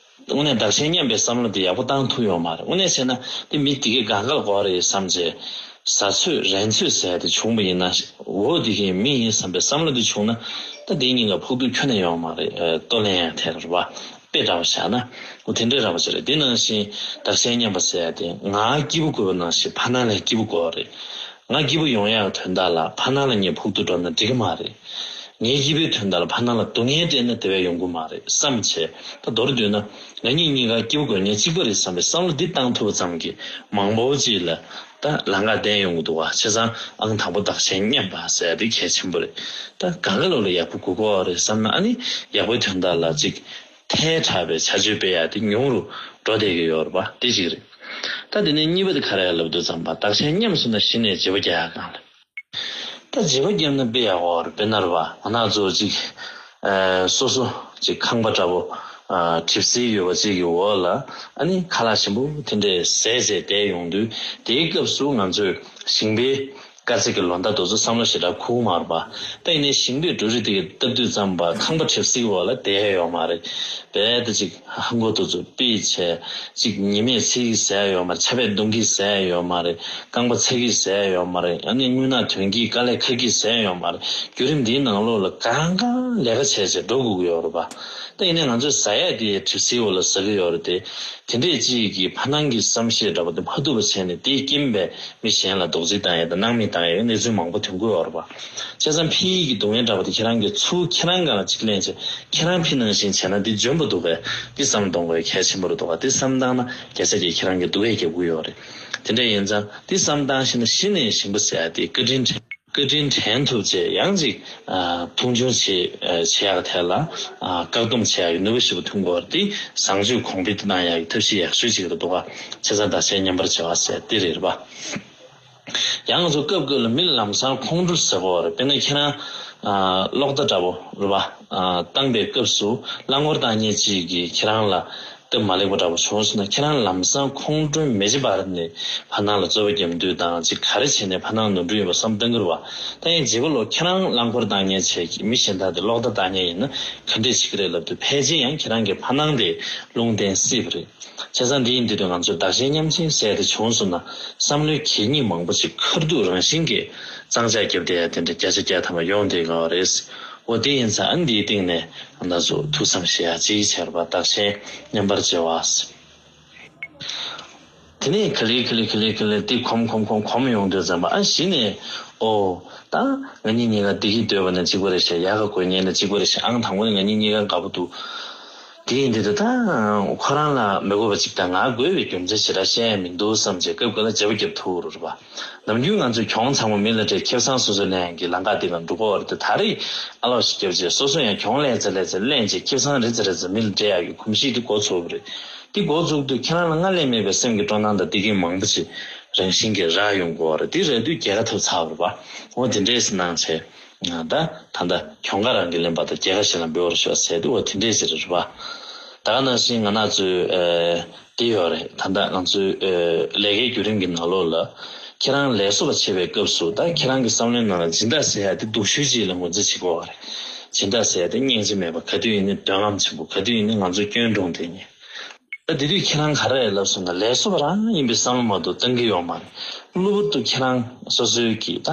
དངོས་གནས་བདག་གཞན་མཉམ་པའི་བསམ་བློ་དེ་ཡག་པོ་བཏང་ཐུབ་ཡོད་མ་རེད། དངོས་གནས་བྱས་ན་དེ་མི་དེ་གས་གང་ག་ལ་གོ་བ་རེད་བསམ་བྱས། ཟ་ཚོད་རན་ཚོད་ཟེར་ཡ་དེ་བྱུང་བ་ཡིན་ན། འོ་དེ་གས་མི་ཡིན་བསམ་པའི་བསམ་བློ་དེ་བྱུང་ན། ད་དེའི་སྙིང་ག་ཕོག་ཐུག་ཁྱོན་ནས་ཡོང་མ་རེད། ལྟོ་ལེན་ཡ་དེ་རེད་པ། དཔེ་འདྲ་བོ་བཞག་ན། འོ་དེ་འདྲའི་ར་བ་ཞིག་རེད། དེ་ནང་བཞིན་བདག་གཞན་མཉམ་པ་ཟེར་ཡ་དེ། ང་སྐྱིད་པོ་དགོས་པ་ནང་བཞིན་ཕ་ནང་ལ་སྐྱིད་པོ་དགོས་པ་རེད། ང་སྐྱིད་པོ་ཡོང་ཡག་དོན་དག་ལ་ཕ་ནང་ལ་ངས་ཕོག་ཐུག་འགྲོ་ན་འགྲིག་གི་མ་རེད། ངའི་སྐྱིད་པོའི་དོན་དག་ལ་ཕ་ནང་ལ་སྡུག་བསྔལ་སྤྲད་ན་དེ་བས་ཡོང་གི་མ་རེད་བསམ་བྱས། ད་མདོར་བསྡུས་ན་ང་གཉིས་གཉིས་ཀ་སྐྱིད་པོ་དགོས། ངས་གཅིག་པ་རེད་བསམ་པའི་བསམ་བློ་འདི་བཏང་ཐུབ་པ་ཙམ་གྱིས་མང་པོ་ཅིག་ལ་ད་ལམ་ཁ་བསྟན་ཡོང་གི་འདུག་བ། བྱས་ཙང་ཨང་དང་པོ་བདག་གཞན་མཉམ་པ་ཟེར་ཡ་དེ་གལ་ཆེན་པོ་རེད། ད་གང་ག་ལོ་ལ་ཡག་པོ་དགོས་ཀྱི་ཡོད་རེད་བསམ་ན། ཨ་ནི་ཡག་པོའི་དོན་དག་ལ་ཅིག་ཐལ་དྲགས་པའི་བྱ་སྤྱོད་སྤེལ་ཡ་དེ་ཉུང་རུ་འགྲོ་བསྡད་ཀྱི་ཡོད་རེད་པ། དེ་གཅིག་རེད། ད་དེ་ནས་གཉིས་པ་དེ་ག་རེ་ལབ་འདུག་བསམ་པ། བདག་གཞན་མཉམ་སོང་ན་གཞི་ནས་བརྗེ་པོ་རྒྱག་ཡ་གང་ལ། ད་བརྗེ་པོ་བརྒྱབ་ན་དཔེ་ཡག་པོ་རེད། དཔེར་ན་རེད་པ། ང་རང་ཚོ་ཅིག་ཨ། སོ་སོ་ཅིག་ཁང་པ་འདྲ་པོ། ཨ། གྲིབ་བསིལ་ཡོད་པ་ཅིག་གི་འོག་ལ། ཨ་ནི་ཁ་ལག་ཞིམ་པོ་དེ་འདྲས་བཟས་བྱས་བསྡད་ཡོང་དུས། དེའི་སྐབས་སུ་ང་ཚོས་ཞིང་པའི་དཀའ་ཚེགས་ཀྱི་ལོ་ཟླ་དེ་ཚོ་བསམ་བློ་ཞེ་དྲག་འཁོར་གྱི་མ་རེད་པ། ད་ཡིན་ནའི་ཞིང་པའི་འབྲུ་རིགས་དེ་གས་བཏབ་དུས་ཙམ་པ་ཁང་པ་གྲིབ་བསིལ་འོག་ལ་བསྡད་ཡ་ཡོད་མ་རེད། རྦད་དེ་ཅིག་ཧ་གོ་ཐུབ་ཚོད་དཔེ་བྱས། ཅིག་ཉི་མས་ཚིག་གིས་ཟ་ཡ་ཡོད་མ་རེད། ཆར་པས་རྡུང་གིས་ཟ་ཡ་ཡོད་མ་རེད། རྐང་པ་ཚ་གིས་ཟ་ཡ་ཡོད་མ་རེད། ཨ་ནི་རྔུལ་ནག་ཐོན་གྱིས། དཀའ་ལས་ཁག་གིས་ཟ་ཡ་ཡོད་མ་རེད། བརྒྱུད་རིམ་འདིའི་ནང་ལོགས་ལ་གང་ག་ལས་ཀ་བྱས་བྱས་འགྲོ་དགོས་ཀྱི་ཡོད་རེད་པ། ད་ཡིན་ནའི་ང་ཚོས་ཟ་ཡ་དེ་གྲིབ་བསིལ་འོག་ལ་ཟ་གི་ཡོད་རེད་དེ། དེ་འདྲས་ཅིག་གིས་ཕ་ནང་གི་བསམ་ཤེས་འདྲ་པོ་དེ་མ་ཐུབ་པ་བྱས་ནས། དེའི་རྐྱེན་པས་མི་གཞན་ལ་རྡོག་རྫིས་བཏང་ཡ་དང་སྣང་མེད་བཏང་ཡ་གནས་ཚུལ་མང་པོ་ཐོན་གྱི་ཡོད་རེད་པ། བྱས་ཙང་ཕའི་ཡིག་གི་སྡུག་བསྔལ་འདྲ་པོ་དེ་ཁྱེད་རང་གིས་ཚུར་ཁྱེད་རང་སྒང་ལ་གཅིག་ལེན་བྱས། ཁྱེད་རང་ཕའི་ནང་བཞིན་བྱས་ན་འདི་འཇོན་པོ་འདུག་གས། འདི་བསམ་གཏོང་དགོས་གལ་ཆེན་པོ་རེད་འདུག་ག་འདི་བསམ་བཏང་ན་བརྒྱ་ཆ་བརྒྱ་ཁྱེད་རང་གིས་སྡུག་སྐད་རྒྱབ་ཀྱི་ཡོད་རེད། དེ་འདྲ་ཡིན་ཙང་འདི་བསམ་བཏང་ཤེས་ན་གཞི་ནས་ཞིང་པ་ཟེར་ཡ་དེ་བཀའ་དྲིན་དྲན། བཀའ་དྲིན་དྲན་ཐུབ་བྱས། ཡང་ཅིག་ཨ། མཐོང་ཆུང་བྱེད་བྱེད་ཡག་ཐད་ལ། ཨ། བཀག་སྡོམ་བྱེད་ཡག་གི་ནུས་པ་ཞེ་པོ་ཐོན་གྱི་ཡོད་རེད། འདི་བཟང་སྤྱོད་གོང་འཕེལ་གཏོང་ཡག་གི་ཐབས་ཤེས་ཡག་ཤོས་ཅིག་རེད་འདུག་ག་བྱས་ཙང་བདག་གཞན་མཉམ་པར་བརྗེ་བ་ཟེར་འདི་རེད་པ། ཡང་ང་ཚོ་སྐབས་སྐབས་ལ་མི་ལམ་སང་ཁོང་ཁྲོ་ཟ་གི་ཡོད་རེད། དཔེར་ན་ཁྱེད་རང་ཨ། གློག་བརྡ་འདྲ་པོ་རེད་པ། ཨ། བཏང་པའི་སྐབས་སུ་རླངས་འཁོར་བཏང་མཁན་ཅིག་གིས་ཁྱེད་རང་ལ་སྟབས་མ་ལེགས་པ་འདྲ་པོ་བྱུང་སོང་ན། ཁྱེད་རང་ལམ་སང་ཁོང་ཁྲོའི་མེ་ལྕེ་འབར་ནས་ཕ་ནང་ལ་རྩོད་པ་རྒྱག་འདོད་དང་། ཅིག་ག་རེ་བྱས་ནས་ཕ་ནང་ནོར་འཁྲུལ་ཡོད་པ་བསམ་བཏང་གི་རེད་པ། ད་ཡང་བརྗེ་པོ་ལོ། ཁྱེད་རང་རླངས་འཁོར་བཏང་མཁན་བྱས་ཀྱི་མི་གཞན་དག་དེ་གློག་བརྡ་བཏང་མཁན་ཡིན་ན་ག་འདྲས་བྱེད་ཀྱི་རེད་ལབ་དུས། ཕལ་ཆེར་ཡང་ཁྱེད་རང་གི་ཕ་ནང་དེ་རླུང་བརྟེན་སྲིད་པ་རེད། བྱས་ཙང་འདི་ཡིན་དུས་ང་ཚོས་བདག་གཞན་མཉམ་བརྗེ་ཟེར་དེ་བྱུང་སོང་ན། བསམ་བློའི་གད་སྙིགས་མང་པོ་ཅིག་ཁ་ཐུག་རང་བཞིན་གྱིས་གཙང་ཆག་བརྒྱབ་བསྡད་ཡ་དེ་འདྲ་བརྒྱ་ཆ་བརྒྱ་ཐམ་པ་ཡོང་བསྡད་ཀྱི་ཡོད་རེད། འོ་དེ་ཡིན་ཙང་ཨ་ནི་འདིའི་སྟེང་ནས་ང་ཚོ་ཐུགས་བསམ་བཞེས་ཡ་ཅིག་བྱས་པ། བདག་གཞན་མཉམ་པར་བརྗེ་བ། དེ་ནས་ག་ལེ་ག་ལེ་ག་ལེ་ག་ལེ་དེ་གོམས་གོམས་གོམས་གོམས་ཡོང་དུས་ཙམ་པ། ཨ། གཞི་ནས་ཨོ་ད་ང་གཉིས་གཉིས་ཀ་བདེ་སྐྱིད་འདོད་པ་ན་གཅིག་པ་རེད་ཤག་ཡག་ག་དགོས་ཉེན་ན་གཅིག་པ་རེད་ཤག་ཨང་དང་པོ་ནས་ང་གཉིས་གཉིས་ཀ་དགའ་པོ་འདུག་དེ་ཡིན་དུས་ད་ཁོ་རང་ལ་མི་དགོས་པ་ཅིག་དང་། ང་དགོས་པའི་རྒྱུ་མཚན་ཞེ་དྲག་བཤད་ཡ་མི་འདུག་བསམ་བྱས་སྐབས་འགའ་ལ་བརྗེ་པོ་རྒྱབ་ཐུབ་རེད་པ། ནམ་རྒྱུན་ང་ཚོས་གྱོང་ཚང་མ་མི་ལ་སྤྲད། ཁེ་བཟང་སོ་སོས་ལེན་ཡག་གི་ལམ་ཁ་དེ་ལ་འགྲོ་གི་ཡོད་རེད་དེ། ད་རེས་ཨ་ལོག་ཞིག་བརྒྱབ་བྱས་སོ་སོ་ཡང་གྱོང་ལས་ཚེ་ལས་ཚེ་ལེན་བྱས་ཁེ་བཟང་རེ་ཚེ་རེ་ཚེ་མི་ལ་སྤྲད་ཡག་གི་གོམས་གཤིས་དེ་འགོ་ཚུགས་པ་རེད། དེ་འགོ་བཙུགས་དུས་ཁྱེད་རང་ལ་སྔར་ལས་མེད་པའི་སེམས་ཀྱི་སྤྲོ་སྣང་དང་བདེ་སྐྱིད་མང་པོ་ཞིག་རང་བཞིན་གྱིས་རག་ཡོང་གི་ཡོད་རེད། དེ་རག་དུས་རྒྱལ་ཁ་ཐོབ་ཚར་བ་རེད་པ། འོ་དེ་འདྲས་གནང་བྱས། ད་ད་ལྟ་གྱོང་ཁ་རང་གིས་ལེན་པ་དང་རྒྱལ་ཁ་གཞན་ལ་འབུལ་བར་ཤོག་ཟེར་དུས། འོ་དེ་འདྲས་ཞིག་རེད་པ། ད་ག་ནང་བཞིན་ང་རང་ཚོའི་ཨ་དེ་ཡོད་རེད། ད་ལྟ་ང་ཚོའི་ཨ་ལས་ཀའི་བརྒྱུད་རིམ་གྱི་ནང་ལོགས་ལ་ཁྱེད་རང་ལས་བཟོ་པ་བྱེད་པའི་སྐབས་སུ། ད་ཁྱེད་རང་གི་བསམ་བློའི་ནང་ལ་སྦྱིན་བདག་ཟེར་ཡ་དེ་སྡུག་ཤོས་ཅིག་ལ་ངོས་འཛིན་བྱེད་དགོས་པ་རེད། སྦྱིན་བདག་ཟེར་ཡ་དེ་སྙིང་རྗེ་མེད་པ། ག་དུས་ཡིན་ནའི་འདོད་རྔམ་ཆེན་པོ། ག་དུས་ཡིན་ནའི་ང་ཚོ་སྐྱོན་དྲུང་དེ་ཉིད། དེ་དུས་ཁྱེད་རང་ག་རེ་ལབ་སོང་ན། ལས་བཟོ་བ་རང་ཡིན་པའི་བསམ་བློ་མ་གཏོགས་བཏང་གི་ཡོད་མ་རེད། གློ་བུར་དུ་ཁྱེད་རང་སོ་སོའི་གི་ད་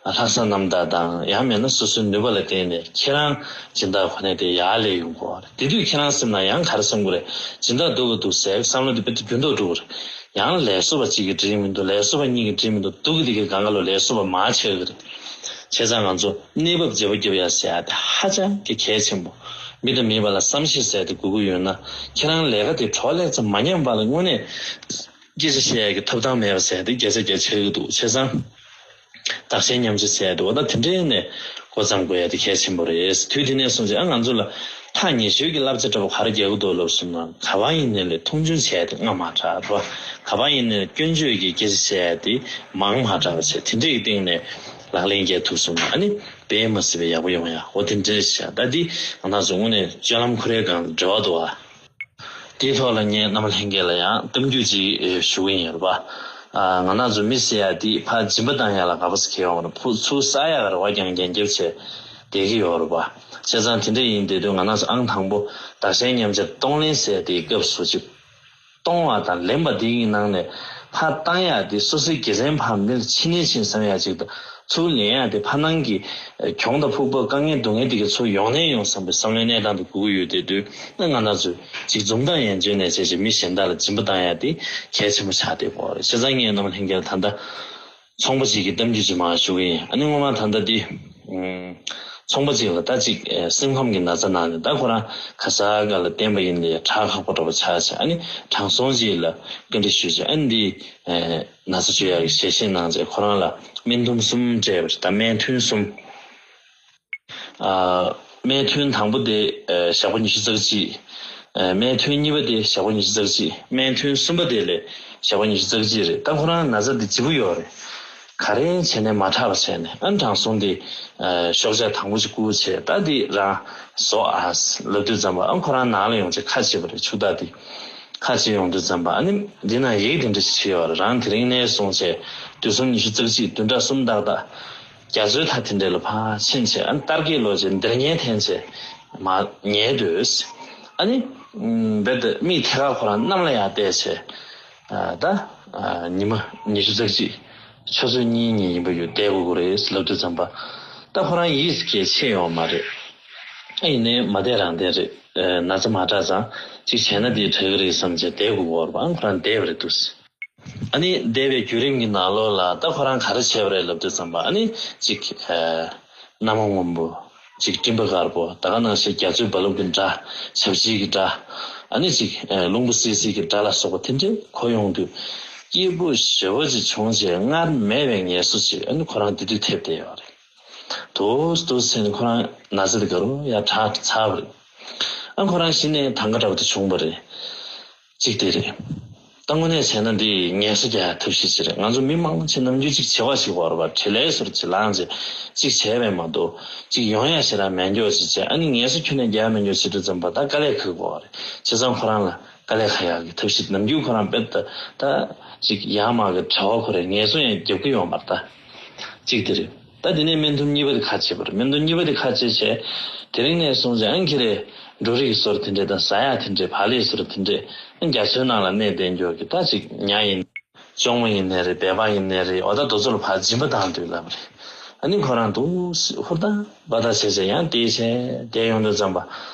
ལྷག་བསམ་རྣམ་དག་དང་། ཡང་མིན་ན་སོ་སོའི་ནུས་པ་ལ་བརྟེན་ནས་ཁྱེད་རང་སྦྱིན་བདག་ཁོ་ནས་དེ་ཡར་སླེབས་ཡོང་གི་ཡོད་རེད། དེ་དུས་ཁྱེད་རང་སེམས་ནང་ཡང་ག་རེ་བསམ་གི་རེད། སྦྱིན་བདག་སྡུག་གི་འདུག་ཟེར་བསམ་བློ་དེ་དཔེ་དེ་འགྱུར་ལྡོག་འགྲོ་གི་རེད། ཡང་ལས་བཟོ་བ་གཅིག་གིས་འགྲིག་མི་འདུག་ལས་བཟོ་བ་གཉིས་ཀྱིས་འགྲིག་མི་འདུག་སྡུག་གི་དེ་གི་སྒང་ག་ལ་ལས་བཟོ་བ་མར་ཆག་གི་རེད། བྱས་ཙང་ང་ཚོ་གནས་བབ་བརྗེ་པོ་རྒྱབ་ཡ་ཟེར་ཡ་དེ་ཧ་ཅང་གི་གལ་ཆེན་པོ། མི་དང་མིའི་བར་ལ་བསམ་ཤེས་ཟེར་ཡ་དེ་དགོས་ཀྱི་ཡོད་ན། ཁྱེད་རང་ལས་ཀ་དེ་གྲོགས་ལེགས་ཙམ་མ་ཉམས་པ་ལ་དངོས་གནས་སྐད་ཆ་བཤད་ཡ་གི་ཐོབ་ཐང་མེད་པ་ཟེར་ཡ་དེ་བརྒྱ་ཆ་བརྒྱ་ཆགས་ཀྱི་འདུག་བྱས་ཙང་བདག་གཞན་མཉམ་བརྗེ་ཟེར་ཡ་དེ་འོ་ད་དེ་འདྲའི་ནས་འགོ་བརྩམས་དགོས་ཡ་དེ་གལ་ཆེན་པོ་རེད། དུས་དེ་ནས་བཟུང་བྱས་ཨ་ང་ཚོ་ལ་ཐག་ཉེ་ཤོས་ཀྱི་བསླབ་བྱ་འདྲ་པོ་ག་རེ་རྒྱག་གི་འདུག་ལབ་སོང་ན། ག་པར་ཡིན་ནའི་ལས་མཐོང་ཆུང་བྱས་ཏེ་སྔ་མ་དྲགས་རོ། ག་པར་ཡིན་ནའི་སྐྱོན་བརྗོད་ཀྱི་སྐད་ཆ་བཤད་ཡ་དེ་མང་མ་དྲགས་པ་བྱས། དེ་འདྲའི་གི་སྟེང་ནས་ལག་ལེན་རྒྱག་ཐུབ་སོང་ན་ཨ་ནི་དཔེ་མ་སྲིད་པའི་ཡག་པོ་ཡོང་ཡ། འོ་དེ་འདྲ་བྱས། ད་འདི་ང་རང་ཚོ་དངོས་གནས་སྤྱོད་ལམ་ཁོ་རའི་སྒང་ལ་འབྲེལ་བ་འདུག་ཨ། དེའི་ཐོག་ལ་ངས་རྣམ་པ་ལྷན་རྒྱས་ལ་ཡང་གཏམ་རྒྱུད་ཅིག་ཨེ་ཞུ་གི་ཡིན་རེད་པ། ཨ་ང་རང་ཚོ་མི་ཟེར་ཡ་འདི་ཕར་སྦྱིན་པ་བཏང་ཡ་ལ་དགའ་པོ་ཟེར་མཁན་ཡོད་མ་རེད། ཕར་ཚུར་བསགས་ཡ་ལ་རེ་བ་རྐྱང་རྐྱང་རྒྱབ་བྱས་བསྡད་ཀྱི་ཡོད་རེད་པ། བྱས་ཙང་དེ་འདྲ་ཡིན་བསྡད་དུས་ང་རང་ཚོ་ཨང་དང་པོ་བདག་གཞན་མཉམ་བརྗེ་གཏོང་ལེན་ཟེར་དེའི་སྐབས་སུ་ཅིག་གཏོང་བ་དང་ལེན་པ་འདི་ཡི་ནང་ནས་ཕར་བཏང་ཡ་འདི་སོ་སོའི་དགེ་མཚན་ཕར་མིར་ཕྱིན་ནས་ཕྱིན་བསམ་ཡ་ཅིག་དང་། ཚུར་ལེན་ཡ་དེ་ཕར་ནང་གི་གྱོང་དང་ཕུག་པ་དཀའ་ངལ་སྡུག་བསྔལ་འདི་གི་ཚུར་ཡོང་ནས་ཡོང་བསམ་པའི་བསམ་བློའི་གནས་སྟངས་དེ་དགོས་ཀྱི་ཡོད་བསྡད་དུས། ཨ་ང་རང་ཚོས་ཅིག་འཛུམ་མདངས་ཡན་ཆད་ནས་བྱས་བྱས་མི་གཞན་དག་ལ་སྦྱིན་པ་བཏང་ཡ་དེ་གལ་ཆེན་པོ་ཆགས་བསྡད་ཀྱི་ཡོད་རེད། བྱས་ཙང་ངས་རྣམ་པ་ལྷན་རྒྱས་ལ་ད་ལྟ་ཚོང་པ་ཅིག་གི་གཏམ་རྒྱུད་ཅིག་མར་ཞུ་གི་ཡིན། ཨ་ནི་སྔོན་མ་ད་ལྟ་འདི་ཨུམ་ཚོང་པ་ཅིག་ལ་ད་ཅིག་ཨེ་སེམས་ཁམས་ཀྱི་ན་ཚ་ན་ནས། ད་ཁོ་རང་ག་ས་ག་ལ་བསྟན་པ་ཡིན་ནའི་དྲག་ཁག་པོ་འདྲ་པོ་ཆགས་བྱས། ཨ་ནི་དྲང་སྲོང་ཅིག་ལ་བཀའ་འདྲི་ཞུས་བྱས། ཨ་ནི་འདི་ཨེ་ན་ཚ་བཅོས་ཡག་གི་ཞལ་བཞེས་གནང་བྱས། ཁོ་རང་ལ་སྨན་ཐུན་གསུམ་སྤྲད་པ་རེད། ད་སྨན་ཐུན་གསུམ། ཨ་སྨན་ཐུན་དང་པོ་དེ་ཨ་ཞག་པོ་ཉི་ཤུ་རྩ་གཅིག་ཨ་སྨན་ཐུན་གཉིས་པ་དེ་ཞག་པོ་ཉི་ཤུ་རྩ་གཅིག་སྨན་ཐུན་གསུམ་པ་དེ་ལ་ཞག་པོ་ཉི་ཤུ་རྩ་གཅིག་རེད། ད་ཁོ་རང་ན་ཚ་དེ་ལྗིད་པོ་ཡོད་རེད། ག་རེ་བྱས་ནས་མ་དྲག་པ་བྱས་ནས། ཨ་དྲང་སྲོང་དེ་ཨ་ཤོག་ཆག་དང་པོ་ཅིག་བསྐུར་བྱས། ད་དེ་རང་བཟོ་ཨ་ལབ་དུས་ཙམ་པ། ཨ་ཁོ་རང་ནང་ལ་ཡོང་བྱས་ཁ་ཕྱེ་བ་རེད། ཕྱུག་བདག་དེ་ཁ་ཕྱེ་ཡོང་དུས་ཙམ་པ། ཨ་ནི་འདི་ན་ཡི་གེ་དེ་འདྲ་ཞིག་བྲིས་ཡོད་རེད། རང་དེ་རིང་ནས་བཟུང་བྱས་དུས་གསུམ་ཉི་ཤུ་རྩ་གཅིག་བདུན་ཕྲག་གསུམ་ཏག་ཏག་རྒྱ་མཚོའི་མཐའ་དེ་འདྲ་ལ་ཕར་ཕྱིན་བྱས། ཨ་ནི་རྟ་སྐད་ལོག་བྱས་འདིར་ཉལ་འཐེན་བྱས་མར་ཉལ་སྡོད། ཨ་ནི་རྦད་དེ་མིག་ཐད་ཀར་ཁོ་རང་གནམ་ལ་ཡར་བལྟས་བྱས། ཨ་ད་ཨ་ཉི་མ་ཉི་ཤུ་རྩ་གཅིག་ཆུ་ཚོད་གཉིས་གཉིས་ཡིན་པ་ཡོད་བསྡད་དགོས་ཀྱི་རེད་ལབ་དུས་ཙམ་པ། ད་ཁོ་རང་ཡིད་ཀྱི་ཆེས་ཡོང་མ་རེད། ཨ་ཡིན་ནའི་མ་བསྡད་རང་བསྡད་རེད། ཨ་ན་ཚ་མ་དྲག་ཙང་ཅིག་བྱས་ན་དེ་དྲག་གི་རེད་བསམ་བྱས་བསྡད་དགོས་ཀྱི་ཡོད་རེད་པ། ཨ་ཁོ་རང་བསྡད་པ་རེད་འདུག་ཨ་ནི་འདས་པའི་བརྒྱུད་རིམ་གྱི་ནང་ལོགས་ལ་ད་ཁོ་རང་ག་རེ་བྱས་པ་རེད་ལབ་དུས་ཙམ་པ། ཨ་ནི་ཅིག་ཨ་གནམ་སྔོན་པོ། ཅིག་སྤྲིན་པ་དཀར་པོ། ད་ག་ནང་བཞིན་རྒྱ་མཚོའི་རྦ་རླབས་ཀྱི་སྒྲ། ཞབས་ཕྱིའི་གི་སྒྲ། ཨ་ནི་ཅིག་ཨ་རླུང་བུ་སིལ་སིལ་གྱི་སྒྲ་ལ་སོགས་པ་དེ་འདྲའི་གོ་ཡོང་དུས་སྐྱིད་པོ་ཞེ་པོ་ཅིག་བྱུང་བྱས་སྔར་མེད་པའི་ངལ་གསོ་ཅིག་ཨ་ནི་ཁོ་རང་དེ་དུས་ཐེབས་བསྡད་ཡོད་རེད། འདུག་འདུག་ཟེར་ནས་ཁོ་རང་ན་ཚ་དེ་ག་རུ་ཡར་དྲག་ཚར་བ་རེད། ཨ་ཁོ་རང་གཞི་ནས་ཐང་ག་འདྲ་པོ་དེ་བྱུང་བ་རེད། གཅིག་དེ་རེད། ད་དངོས་གནས་བྱས་ན་འདི་ངལ་གསོ་རྒྱག་ཐབས་ཤེས་ཅིག་རེད། ང་ཚོ་མི་མང་ཆེ་ནམ་རྒྱུན་ཅིག་བྱེད་པ་ཞིག་ཡོད་རེད་པ། བྲེལ་ལས་སོར་ཅིག་ལངས་བྱས་ཅིག་བྱས་པས་མ་གཏོགས་ཅིག་ཡོང་ཡ་ཞེ་དྲག་མེད་འགྱོ་ཅིག་བྱས། ཨ་ནི་ངལ་གསོ་ཁྱོན་ནས་རྒྱག་མེད་འགྱོ་བྱེད་དུས་ཙམ་པ་ད་དཀའ་ལས་ཁག་གི་ཡོད་རེད། བྱས་ཙང་ཁོ་རང་ལ་དཀའ་ལས་ཁག་ཡག་གི་ཐབས་ཤེས། ནམ་རྒྱུན་ཁོ་རང་དཔེ་ད་ད་ཅིག་ཡར་མར་གི་བྲེལ་བ་ཁོ་རེ་ངལ་གསོ་ཡང་རྒྱབ་ཀྱི་ཡོད་མ་རེད་ད། གཅིག་དེ་རེད། ད་དེ་ནས་སྨན་ཐུན་གཉིས་པ་དེ་ཁ་ཕྱེ་བ་རེད། སྨན་ཐུན་གཉིས་པ་དེ་ཁ་ཕྱེ་བྱས། དེ་རིང་ནས་བཟུང་བྱས་ཨང་ཁྱེད་རེ་འབྲུ་རིགས་སོར་དེ་འདྲས་དང་ཟ་ཡག་དེ་འདྲས་བག་ལེབ་སོར་དེ་འདྲས་ཨང་རྒྱ་མཚོའི་ནང་ལ་གནས་བསྡད་འགྱོ་གི། ད་ཅིག་ཉ་ཡིན། ལྕོང་མོ་ཡིན་ནའི་རེད། སྦལ་པ་ཡིན་ནའི་རེད། འོ་ད་རྡོ་ཚོ་ལ་ཕར་སྦྱིན་པ་བཏང་འདོད་ལབ་རེད། ཨ་ནི་ཁོ་རང་འདུག་ཧུར་ཐག་འབད་ཐག་བྱས་བྱས་ཡང་བལྟས་བྱས་བསྡད་ཡོང་དུས་ཙམ་པ།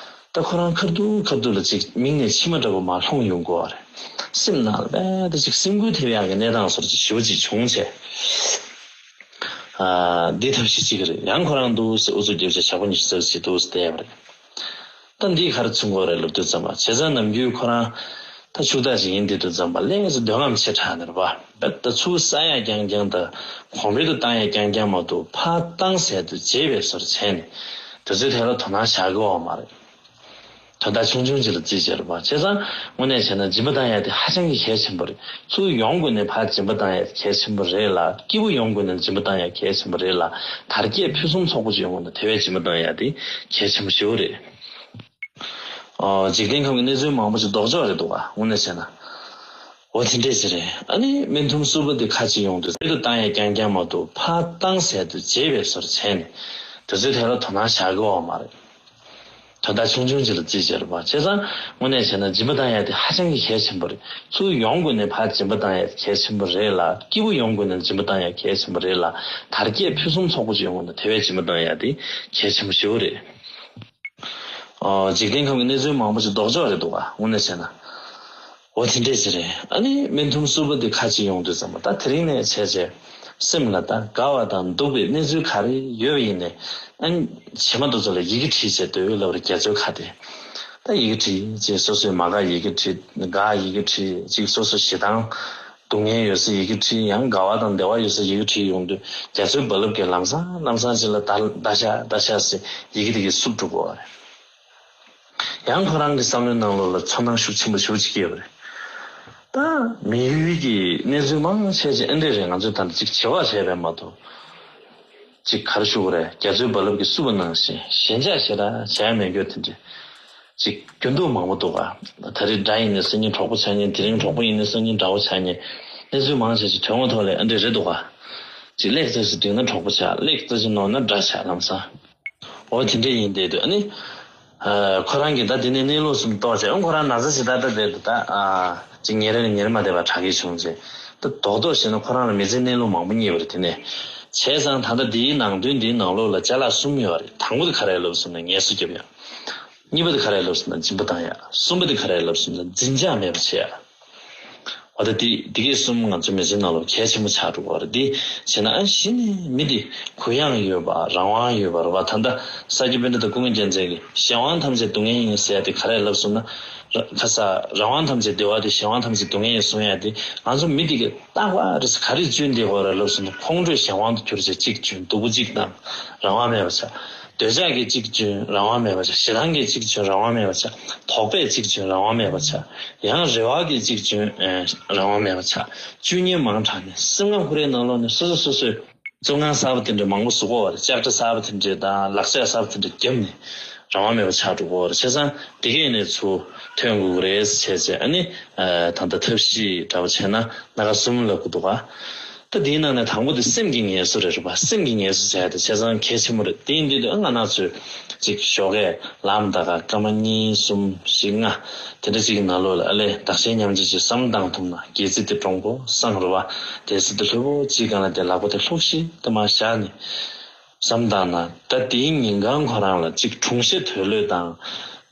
ད་ཁོ་རང་ཁ་ཐུག་ཁ་ཐུག་ལ་ཅིག་མིག་ནས་མཆི་མ་འདྲ་པོ་མར་ལྷུང་ཡོང་གི་ཡོད་རེད། སེམས་ནང་ལ་རྦད་དེ་ཅིག་སེམས་འགུལ་ཐེབས་ཡག་གི་གནས་སྟངས་སོར་ཅིག་ཞེ་པོ་ཅིག་བྱུང་བྱས། ཨ་འདི་ཐབས་ཤེས་གཅིག་རེད། ཡང་ཁོ་རང་འདུག་སེ་ཨུ་ཚུགས་རྒྱབ་བྱས་ཞག་པོ་ཉི་ཤུ་རྩ་གཅིག་འདུག་སེ་བསྡད་པ་རེད། ད་འདིས་ག་རེ་མཚོན་གྱི་ཡོད་རེད་ལབ་དུས་ཙམ་པ། བྱས་ཙང་ནམ་རྒྱུན་ཁོ་རང་ད་ཕྱུག་བདག་ཅིག་ཡིན་བསྡད་དུས་ཙམ་པ་ལས་ཙི་འདོད་རྔམ་ཆེ་དྲགས་ནས་རེད་པ། རྦད་དེ་ཚུར་བསགས་ཡག་རྐྱང་རྐྱང་དང་གོང་འཕེལ་དུ་བཏང་ཡག་རྐྱང་རྐྱང་མ་གཏོགས་ཕར་བཏང་ཟེར་དུས་བརྗེད་པའི་བཟོ་འདྲ་བྱས་ནས་དེ་ཚོའི་ཐད་ལ་དོ་སྣང་བཞག་གི་ཡོད་མ་རེད། དོན་དག་ཆུང་ཆུང་ཅིག་ལ་བརྩིས་བྱས་རེད་པ། བྱས་ཙང་དངོས་གནས་བྱས་ན་སྦྱིན་པ་བཏང་ཡ་དེ་ཧ་ཅང་གི་གལ་ཆེན་པོ་རེད། ཚུར་ཡོང་དགོས་ནས་ཕར་སྦྱིན་པ་བཏང་ཡ་དེ་གལ་ཆེན་པོ་རེད་ལ། སྐྱིད་པོ་ཡོང་དགོས་ནས་སྦྱིན་པ་བཏང་ཡ་གལ་ཆེན་པོ་རེད་ལ། དར་རྒྱས་ཕུན་སུམ་ཚོགས་པོ་ཅིག་ཡོང་དགོས་ན་དེ་བས་སྦྱིན་པ་བཏང་ཡ་དེ་གལ་ཆེན་པོ་ཞེ་པོ་རེད། ཨོ། འཇིག་རྟེན་ཁམས་ཀྱི་གནས་ཚུལ་མང་པོ་ཅིག་ལྡོག་ཕྱོགས་རེད་འདུག་ག། དངོས་གནས་བྱས་ན། འོ་དེ་འདྲས་ཅིག་རེད། ཨ་ནི་སྨན་ཐུན་གསུམ་པ་དེ་ཁ་ཅིག་ཡོང་དུས་དེ་དུ་བཏང་ཡ་རྐྱང་རྐྱང་མ་གཏོགས་ཕར་བཏང་ཟེར་དུས་བརྗེད་པའི་བཟོ་འདྲ་བྱས་ནས་དེ་ཚོའི་ཐད་ལ་དོ་སྣང་བཞག་གི་ཡོད་མ་རེད། དོན་དག་ཆུང་ཆུང་ཅིག་ལ་བརྩིས་བྱས་རེད་པ། བྱས་ཙང་དངོས་གནས་བྱས་ན་སྦྱིན་པ་བཏང་ཡ་དེ་ཧ་ཅང་གི་གལ་ཆེན་པོ་རེད། ཚུར་ཡོང་དགོས་ནས་ཕར་སྦྱིན་པ་བཏང་ཡ་གལ་ཆེན་པོ་རེད་ལ། སྐྱིད་པོ་ཡོང་དགོས་ནས་སྦྱིན་པ་བཏང་ཡ་གལ་ཆེན་པོ་རེད་ལ། དར་རྒྱས་ཕུན་སུམ་ཚོགས་པོ་ཅིག་ཡོང་དགོས་ན་དེ་བས་སྦྱིན་པ་བཏང་ཡ་དེ་གལ་ཆེན་པོ་ཞེ་པོ་རེད། ཨོ། འཇིག་རྟེན་ཁམས་ཀྱི་གནས་ཚུལ་མང་པོ་ཞིག་ལྡོག་ཕྱོགས་རེད་འདུག་ག། དངོས་གནས་བྱས་ན། འོ་དེ་འདྲས་ཅིག་རེད། ཨ་ནི་མི་ཐུམ་སུ་པ་དེ་ཁ་ཅིག་ཡོང་དུས་ཙམ་པ། ད་དེ་རིང་ནས་བྱས་རྗེས་སེམས་ལ་ད་དགའ་བ་དང་སྡུག་པའི་གནས་ཚུལ་ག་རེ་ཡོད་པ་ཡིན་ནའི། ཨ་ནི་བྱེ་མ་དེ་ཚོ་ལ་ཡི་གེ་བྲིས་བྱས་སྡོད་ཡོད་ལབ་རེད། རྒྱ་མཚོའི་ཁ་དེ། ད་ཡི་གེ་བྲིས་བྱས་སོ་སོའི་མ་དགའ་ཡི་གེ་བྲིས། དགའ་ཡི་གེ་བྲིས། ཅིག་སོ་སོ་ཞེ་སྡང་སྡུག་བསྔལ་ཡོད་ས་ཡི་གེ་བྲིས། ཡང་དགའ་བ་དང་བདེ་བ་ཡོད་ས་ཡི་གེ་བྲིས་ཡོང་དུས། རྒྱ་མཚོའི་རྦ་རླབས་ཀྱིས་ལམ་སང་ལམ་སང་ཅིག་ལ་ད་ད་ཤ་ད་ཤ་ཟེར་ཡི་གེ་དེ་གིས་བསུབ་འགྲོ་གི་ཡོད་རེད། ཡང་ཁོ་རང་གི་བསམ་བློའི་ནང་ལོགས་ལ་ཚོར་སྣང་ཤུགས་ཆེན་པོ་ཞེ་པོ་ཅིག་སྐྱེས་པ་རེད། ད་མི་ཡུལ་གྱི་གནས་ཚུལ་མང་ཆེ་ཅིག་ཨེ་འདྲས་རེད། ང་ཚོས་ད་ལྟ་ཅིག་བྱེད་པ་བྱས་པས་མ་གཏོགས། ཅིག་ག་རེ་ཞུ་དགོས་རེད། རྒྱ་མཚོའི་རྦ་རླབས་ཀྱིས་བསུབས་པ་ནང་བཞིན་ཞེན་ཆགས་ཞེ་དྲག་བྱས་ཡ་མེད་རྒྱུ་དེ་འདྲས་ཅིག་རྒྱུན་དུ་མང་པོ་འདུག་ག། ད་རེས་དགྲ་ཡིན་ནའི་སང་ཉིན་གྲོགས་པོ་ཆགས་མཁན། དེ་རིང་གྲོགས་པོ་ཡིན་ནའི་སང་ཉིན་དགྲ་བོ་ཆགས་མཁན། གནས་ཚུལ་མང་ཆེ་ཅིག་དོན་དངོས་ཐོག་ལ་ཨེ་འདྲས་རེད་འདུག་ག། ཅིག་ལེགས་ཙམ་ཞིག་སྒྲིག་ན་གྲོགས་པོ་ཆགས། ལེགས་ཙམ་ཞིག་ནོར་ན་དགྲ་ཆགས་ལམ་སང་། འོ་དེ་འདྲ་ཡིན་བསྡད་དུས། ཨ་ནི། ཨ། ཁོ་རང་གིས་ད་དེ་ནས་གནས་ལུགས་གསུམ་རྟོགས་བྱས། ཨང་ཁོ་རང་ན་ཚ་ཞེ་དྲག་ད་བསྡད་འདུག་ད། ཨ། ཅིག་ཉལ་རེ་ཉལ་མ་བསྡད་པ་དྲག་གི་བྱུང་བྱས། ད་རྡོག་རྡོག་བྱས་ན་ཁོ་རང་ལ་མི་ཚེའི་གནས་ལུགས་མང་པོ་རྙེད་པ་རེད། དེ་ནས་བྱས་ཙང་ད་ལྟ་འདིའི་ནང་དོན་འདིའི་ནང་ལོགས་ལ་ཅ་ལག་གསུམ་ཡོད་རེད། དང་པོ་དེ་ག་རེ་ལབ་སོང་ན་ངལ་གསོ་རྒྱབ་ཡ། གཉིས་པ་དེ་ག་རེ་ལབ་སོང་ན་སྦྱིན་པ་བཏང་ཡ། གསུམ་པ་དེ་ག་རེ་ལབ་སོང་ན་འཛིན་ཆགས་མེད་པ་བྱེད་ཡ། འོ་ད་འདི་འདི་གས་གསུམ་ང་ཚོ་མི་ཚེའི་ནང་ལོགས་གལ་ཆེན་པོ་ཆགས་འགྲོ་གི་ཡོད་རེད། འདི་བྱས་ན་ཨ་གཞི་ནས་མི་འདི་གུ་ཡངས་ཡོད་པ། རང་དབང་ཡོད་པ་རེད་པ། ད་ལྟ་ས་སྐྱ་པཎྜི་ཏ་ཀུན་མཁྱེན་རྒྱལ་མཚན་གྱིས་གཞན་དབང་ཐམས་ཅད་སྡུག་བསྔལ་ཡིན་ཟེར་ཡ་དེ་ག་རེ་ལབ་སོང་ན། ར་ཁ་ས་རང་དབང་ཐམས་ཅད་བདེ་བ་སྟེ། གཞན་དབང་ཐམས་ཅད་སྡུག་བསྔལ་ཡིན་གསུང་ཡ་དེ། ང་ཚོ་མི་འདི་གས་རྟག་པར་ག་རེ་བརྗོད་བསྡད་ཀྱི་ཡོད་རེད་ལབ་སོང་ན། ཁོང་ཁྲོས་གཞན་དབང་དུ་གྱུར་བྱས་གཅིག་བྱོན། སྡུག་པོ་གཅིག་བཏང་། རང་དབང་མེད་པ་ཆགས། འདོད་ཆགས་ཀྱིས་གཅིག་བྱོན། རང་དབང་མེད་པ་ཆགས། ཞེ་སྡང་གིས་གཅིག་བྱོན། རང་དབང་མེད་པ་ཆགས། དོགས་པས་གཅིག་བྱོན། རང་དབང་མེད་པ་ཆགས། ཡང་རེ་བ་གིས་གཅིག་བྱོན། ཨེ། རང་དབང་མེད་པ་ཆགས། བཅུ་གཉིས་མང་དྲགས་ནས་སེམས་ཁམས་ཁོ་རའི་ནང་ལོགས་ནས་སོ་སོ་སོ་སོའི་བཙོན་ཁང་གསར་པ་དེ་འདྲ་མང་པོ་བཟོ་གི་ཡོད་རེད། ལྕགས་དྲ་གསར་པ་དེ་འདྲ་དང་ལག་ཆ་གསར་པ་དེ་འདྲ་བརྒྱབ་ནས་རང་དབང་མེད་པ་ཆགས་འགྲོ་གི་ཡོད་རེད། བྱས་ཙང་དེ་གས་ནས་ཚུར་ཐོན་དགོས་ཀྱི་རེད་བྱས་བྱས། ཨ་ནི། ཨེ། ད་ལྟ་ཐབས་ཤེས་འདྲ་བོ་བྱས་ན་སྣ་ཁ་གསུམ་ལབ་ཀྱི་འདུག་ག། ད་དེའི་ནང་ནས་དང་པོ་དེ་སེམས་ཀྱི་ངལ་གསོ་རེད་རེད་པ། སེམས་ཀྱི་ངལ་གསོ་བྱས་ཏེ་བྱས་ཙང་གལ་ཆེན་པོ་རེད། དེ་ཡིན་དུས་ང་རང་ཚོས་ཅིག་ཞོགས་ཀས་ལངས་ད་ག་སྐར་མ་གཉིས་གསུམ་བཞི་ལྔ་དེ་འདྲ་ཅིག་གི་ནང་ལོགས་ལ་ཨ་ལས་བདག་གཞན་མཉམ་བརྗེ་ཅིག་བསམ་བློ་བཏང་ཐུབ་ན། སྒལ་ཚིགས་དེ་དྲང་པོ་བསྲང་རེད་པ། དེ་ཚེ་དེ་ལྷོད་པོ་ཅིག་སྒང་ལ་དེ་ལག་པ་དེ་ལྷུག་ཤིག་ཏུ་མར་བཞག་ནས། བསམ་བཏང་ན། ད་དེའི་ཉིན་གང་ཁོ་རང་ལ་ཅིག་གྲུང་ཤ་དོད་ལོས་དང་།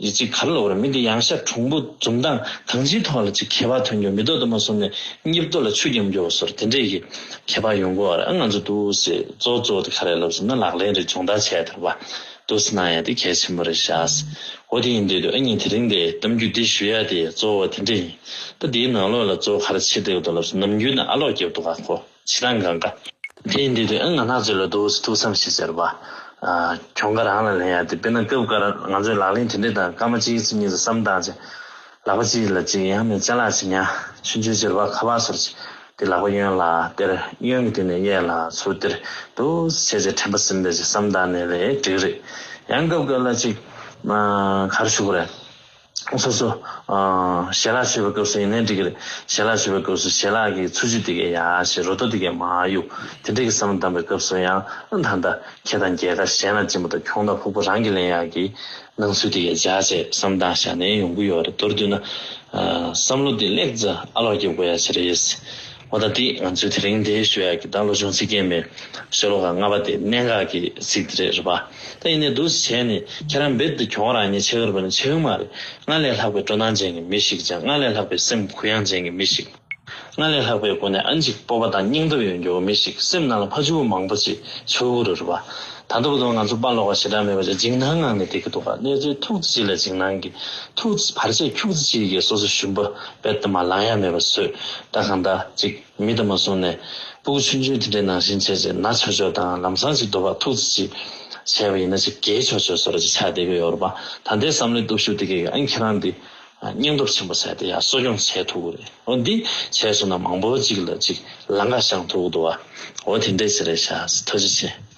ཡི་ཅིག་ག་རེ་ལབ་དགོས་རེད། མི་འདི་ཡང་ཤ་གྲུང་པོ་འཛུམ་མདངས་གང་ཅིའི་ཐོག་ལ་ཅིག་ཁྱད་པར་ཐོན་རྒྱུ། མིག་ཏོ་དུ་མ་བཟུང་ནས་སྙིབ་ཏོ་ལ་ཆུ་རྒྱབ་རྒྱུ་བཟོ་འདྲ་དེ་འདྲས་ཀྱི་ཁྱད་པར་ཡོང་གི་ཡོད་རེད། ཨ། ང་ཚོ་འདུག་སེ་གཙོ་གཙོ་དེ་ག་རེ་ལབ་སོང་ན་ལག་ལེན་རེ་སྦྱོང་བརྡར་བྱས་དེ་རེད་པ། འདུག་སེ་གནང་ཡ་དེ་གལ་ཆེན་པོ་རེད་ཤག། འོ་དེ་ཡིན་དུས་ཨ་ནི་དེ་རིང་དེ་གཏམ་རྒྱུད་འདི་ཞུ་ཡ་དེ་གཙོ་བོ་དེ་འདྲས་ཡིན། ད་དེའི་ནང་ལོགས་ལ་གཙོ་བོ་ག་རེ་བྱེད་བསྡད་ཡོད་འདུག་ལབ་སོང་ན། ནམ་རྒྱུན་ནས་ཨ་ལོག་རྒྱབ་འདུག་ག་ཁོ། ཞེ་སྡང་གང་ག། དེ་ཡིན་དུས་དེ་ཨ་ང་རང་ཚོ་ལ་འདུག་སེ་ཐུགས་བསམ་བཞེས་ཟེར་བ། ཨ། གྱོང་ཁ་རང་ལ་ལེན་ཡ་དེ། དཔེར་ན་སྐབས་འགར་ང་ཚོས་ལག་ལེན་དེ་འདྲས་དང་སྐར་མ་གཅིག་ཙམ་གཉིས་ཙམ་བསམ་བཏང་བྱས། ལག་པ་གཅིག་ལ་གཅིག་ཡང་མིན་ཅ་ལག་ཅིག་ཉར། ཆུང་ཆུང་བྱས་པ་ཁ་པར་བཟོ་འདྲ་ཅིག་དེ་ལག་པ་གཡོན་ལ་སྟེར། གཡོན་གྱི་དེ་ནས་གཡས་ལ་ཚུར་སྟེར། འདུག་སེ་བྱས་བྱས་དྲན་པ་ཟིན་པའི་ཅིག་བསམ་བཏང་ནས་ལས་འགྲིག་རེད། ཡང་སྐབས་འགར་ལ་ཅིག་ཨ། ག་རེ་ཞུ་དགོས་རེད། སོ་སོ། ཨ། ཞལ་ལག་མཆོད་པའི་སྐབས་སུ་ཡིན་ནའི་འགྲིག་གི་རེད། ཞལ་ལག་མཆོད་པའི་སྐབས་སུ་ཞལ་ལག་གི་ཚུར་ཕྱོགས་དེ་གས་ཡར་བཞེས། རོ་ཏོ་དེ་གས་མར་གཡུག། དེ་འདྲས་ཀྱི་བསམ་བློ་བཏང་པའི་སྐབས་སུ་ཡང་ད་ལྟ་ཁྱེད་དང་རྒྱལ་ཁ་གཞན་ལ་སྦྱིན་པ་དང་། གྱོང་དང་ཕོག་པ་རང་གིས་ལེན་ཡག་གི་སྣང་ཚུལ་དེ་གས་འཇགས་བྱས་བསམ་བློ་བཏང་བཞག་ནའི་ཡོང་གི་ཡོད་རེད། མདོར་བསྡུས་ན། ཨ། བསམ་བློ་དེ་ལེགས་ཙམ་ཨ་ལོག་རྒྱབ་དགོས་ཡ་ཅིག་རེད། འོ་ད་འདི་ང་ཚོའི་དེ་རིང་འདིར་ཞུ་ཡག་གི་ད་བློ་སྦྱོང་ཚིག་བརྒྱད་མའི་ཤོ་ལོ་ཀ་ལྔ་པ་དེ་གནད་འགག་གི་ཚིག་དེ་རེད་རེད་པ། ད་ཡིན་ནའི་འདུག་སེ་བྱས་ནས་ཁྱེད་རང་རྦད་དེ་གྱོང་རག་མཁན་ཆགས་ཀྱི་རེད་པ་ནི་ཆགས་ཀྱི་མ་རེད། སྔར་ལས་ལྷག་པའི་སྤྲོ་སྣང་ཅན་གྱི་མི་ཞིག་དང་། སྔར་ལས་ལྷག་པའི་སེམས་གུ་ཡངས་ཅན་གྱི་མི་ཞིག། སྔར་ལས་ལྷག་པའི་སྒོ་ནས་ཨ་ནི་ཅིག་སྤོབས་པ་དང་སྙིང་སྟོབས་ཡོད་མཁན་གྱི་མི་ཞིག། སེམས་ནང་ལ་ཕ་ཆུ་བོ་མང་པོ་ཅིག་ཆགས་ཀྱི་རེད་རེད་པ། ད་ལྟ་བར་དུ་ང་ཚོ་དཔའ་ལོག་པ་ཞེ་དྲག་མེད་པ་ཅིག་འཇིགས་སྣང་ངང་ནས་བསྡད་ཀྱི་འདུག་ག། གནས་ཚུལ་ཐུག་ཙམ་ཅིག་ལ་འཇིགས་སྣང་གིས། ཐུག་ཙམ་བར་ཆད་ཁྱུག་ཙམ་ཅིག་གིས་སོ་སོ་ཞུམ་པ་རྦད་དེ་མར་ལངས་ཡ་མེད་པ་བཟོས། ད་གང་ལྟར་ཅིག་མི་དུ་མ་བཟུང་ནས་སྤུ་གུ་ཆུང་ཆུང་དེ་འདྲའི་ནང་བཞིན་བྱས་བྱས་ན་ཆོག་ཆོག་དང་། ལམ་སང་ཅིག་འདོད་པ་ཐུག་ཙམ་ཅིག་བྱས་པ་ཡིན་ན་ཅིག་རྒས་ཆོག་ཆོག་བཟོ་འདྲ་ཅིག་ཆགས་བསྡད་ཀྱི་ཡོད་རེད་པ། ད་ལྟའི་བསམ་བློའི་སྟོབས་ཤུགས་དེ་གས་ཨ་ནི་ཁྱེད་རང་འདི་སྙིང་སྟོབས་ཆེན་པོ་བྱས་ཏེ་ཡར་གསོ་སྐྱོང་བྱེད་ཐུབ་ཀྱི་རེད། འོ་འདི་བྱས་སོང་ན་མང་པོ་ཅིག་ལ་ཅིག་ལམ་ཁ་བཤངས་ཐུབ་ཀྱི་འདུག་ག། འོ་དེ་འདྲས་ཅིག་རེད་ཤག། ཐུགས་རྗེ་ཆེ།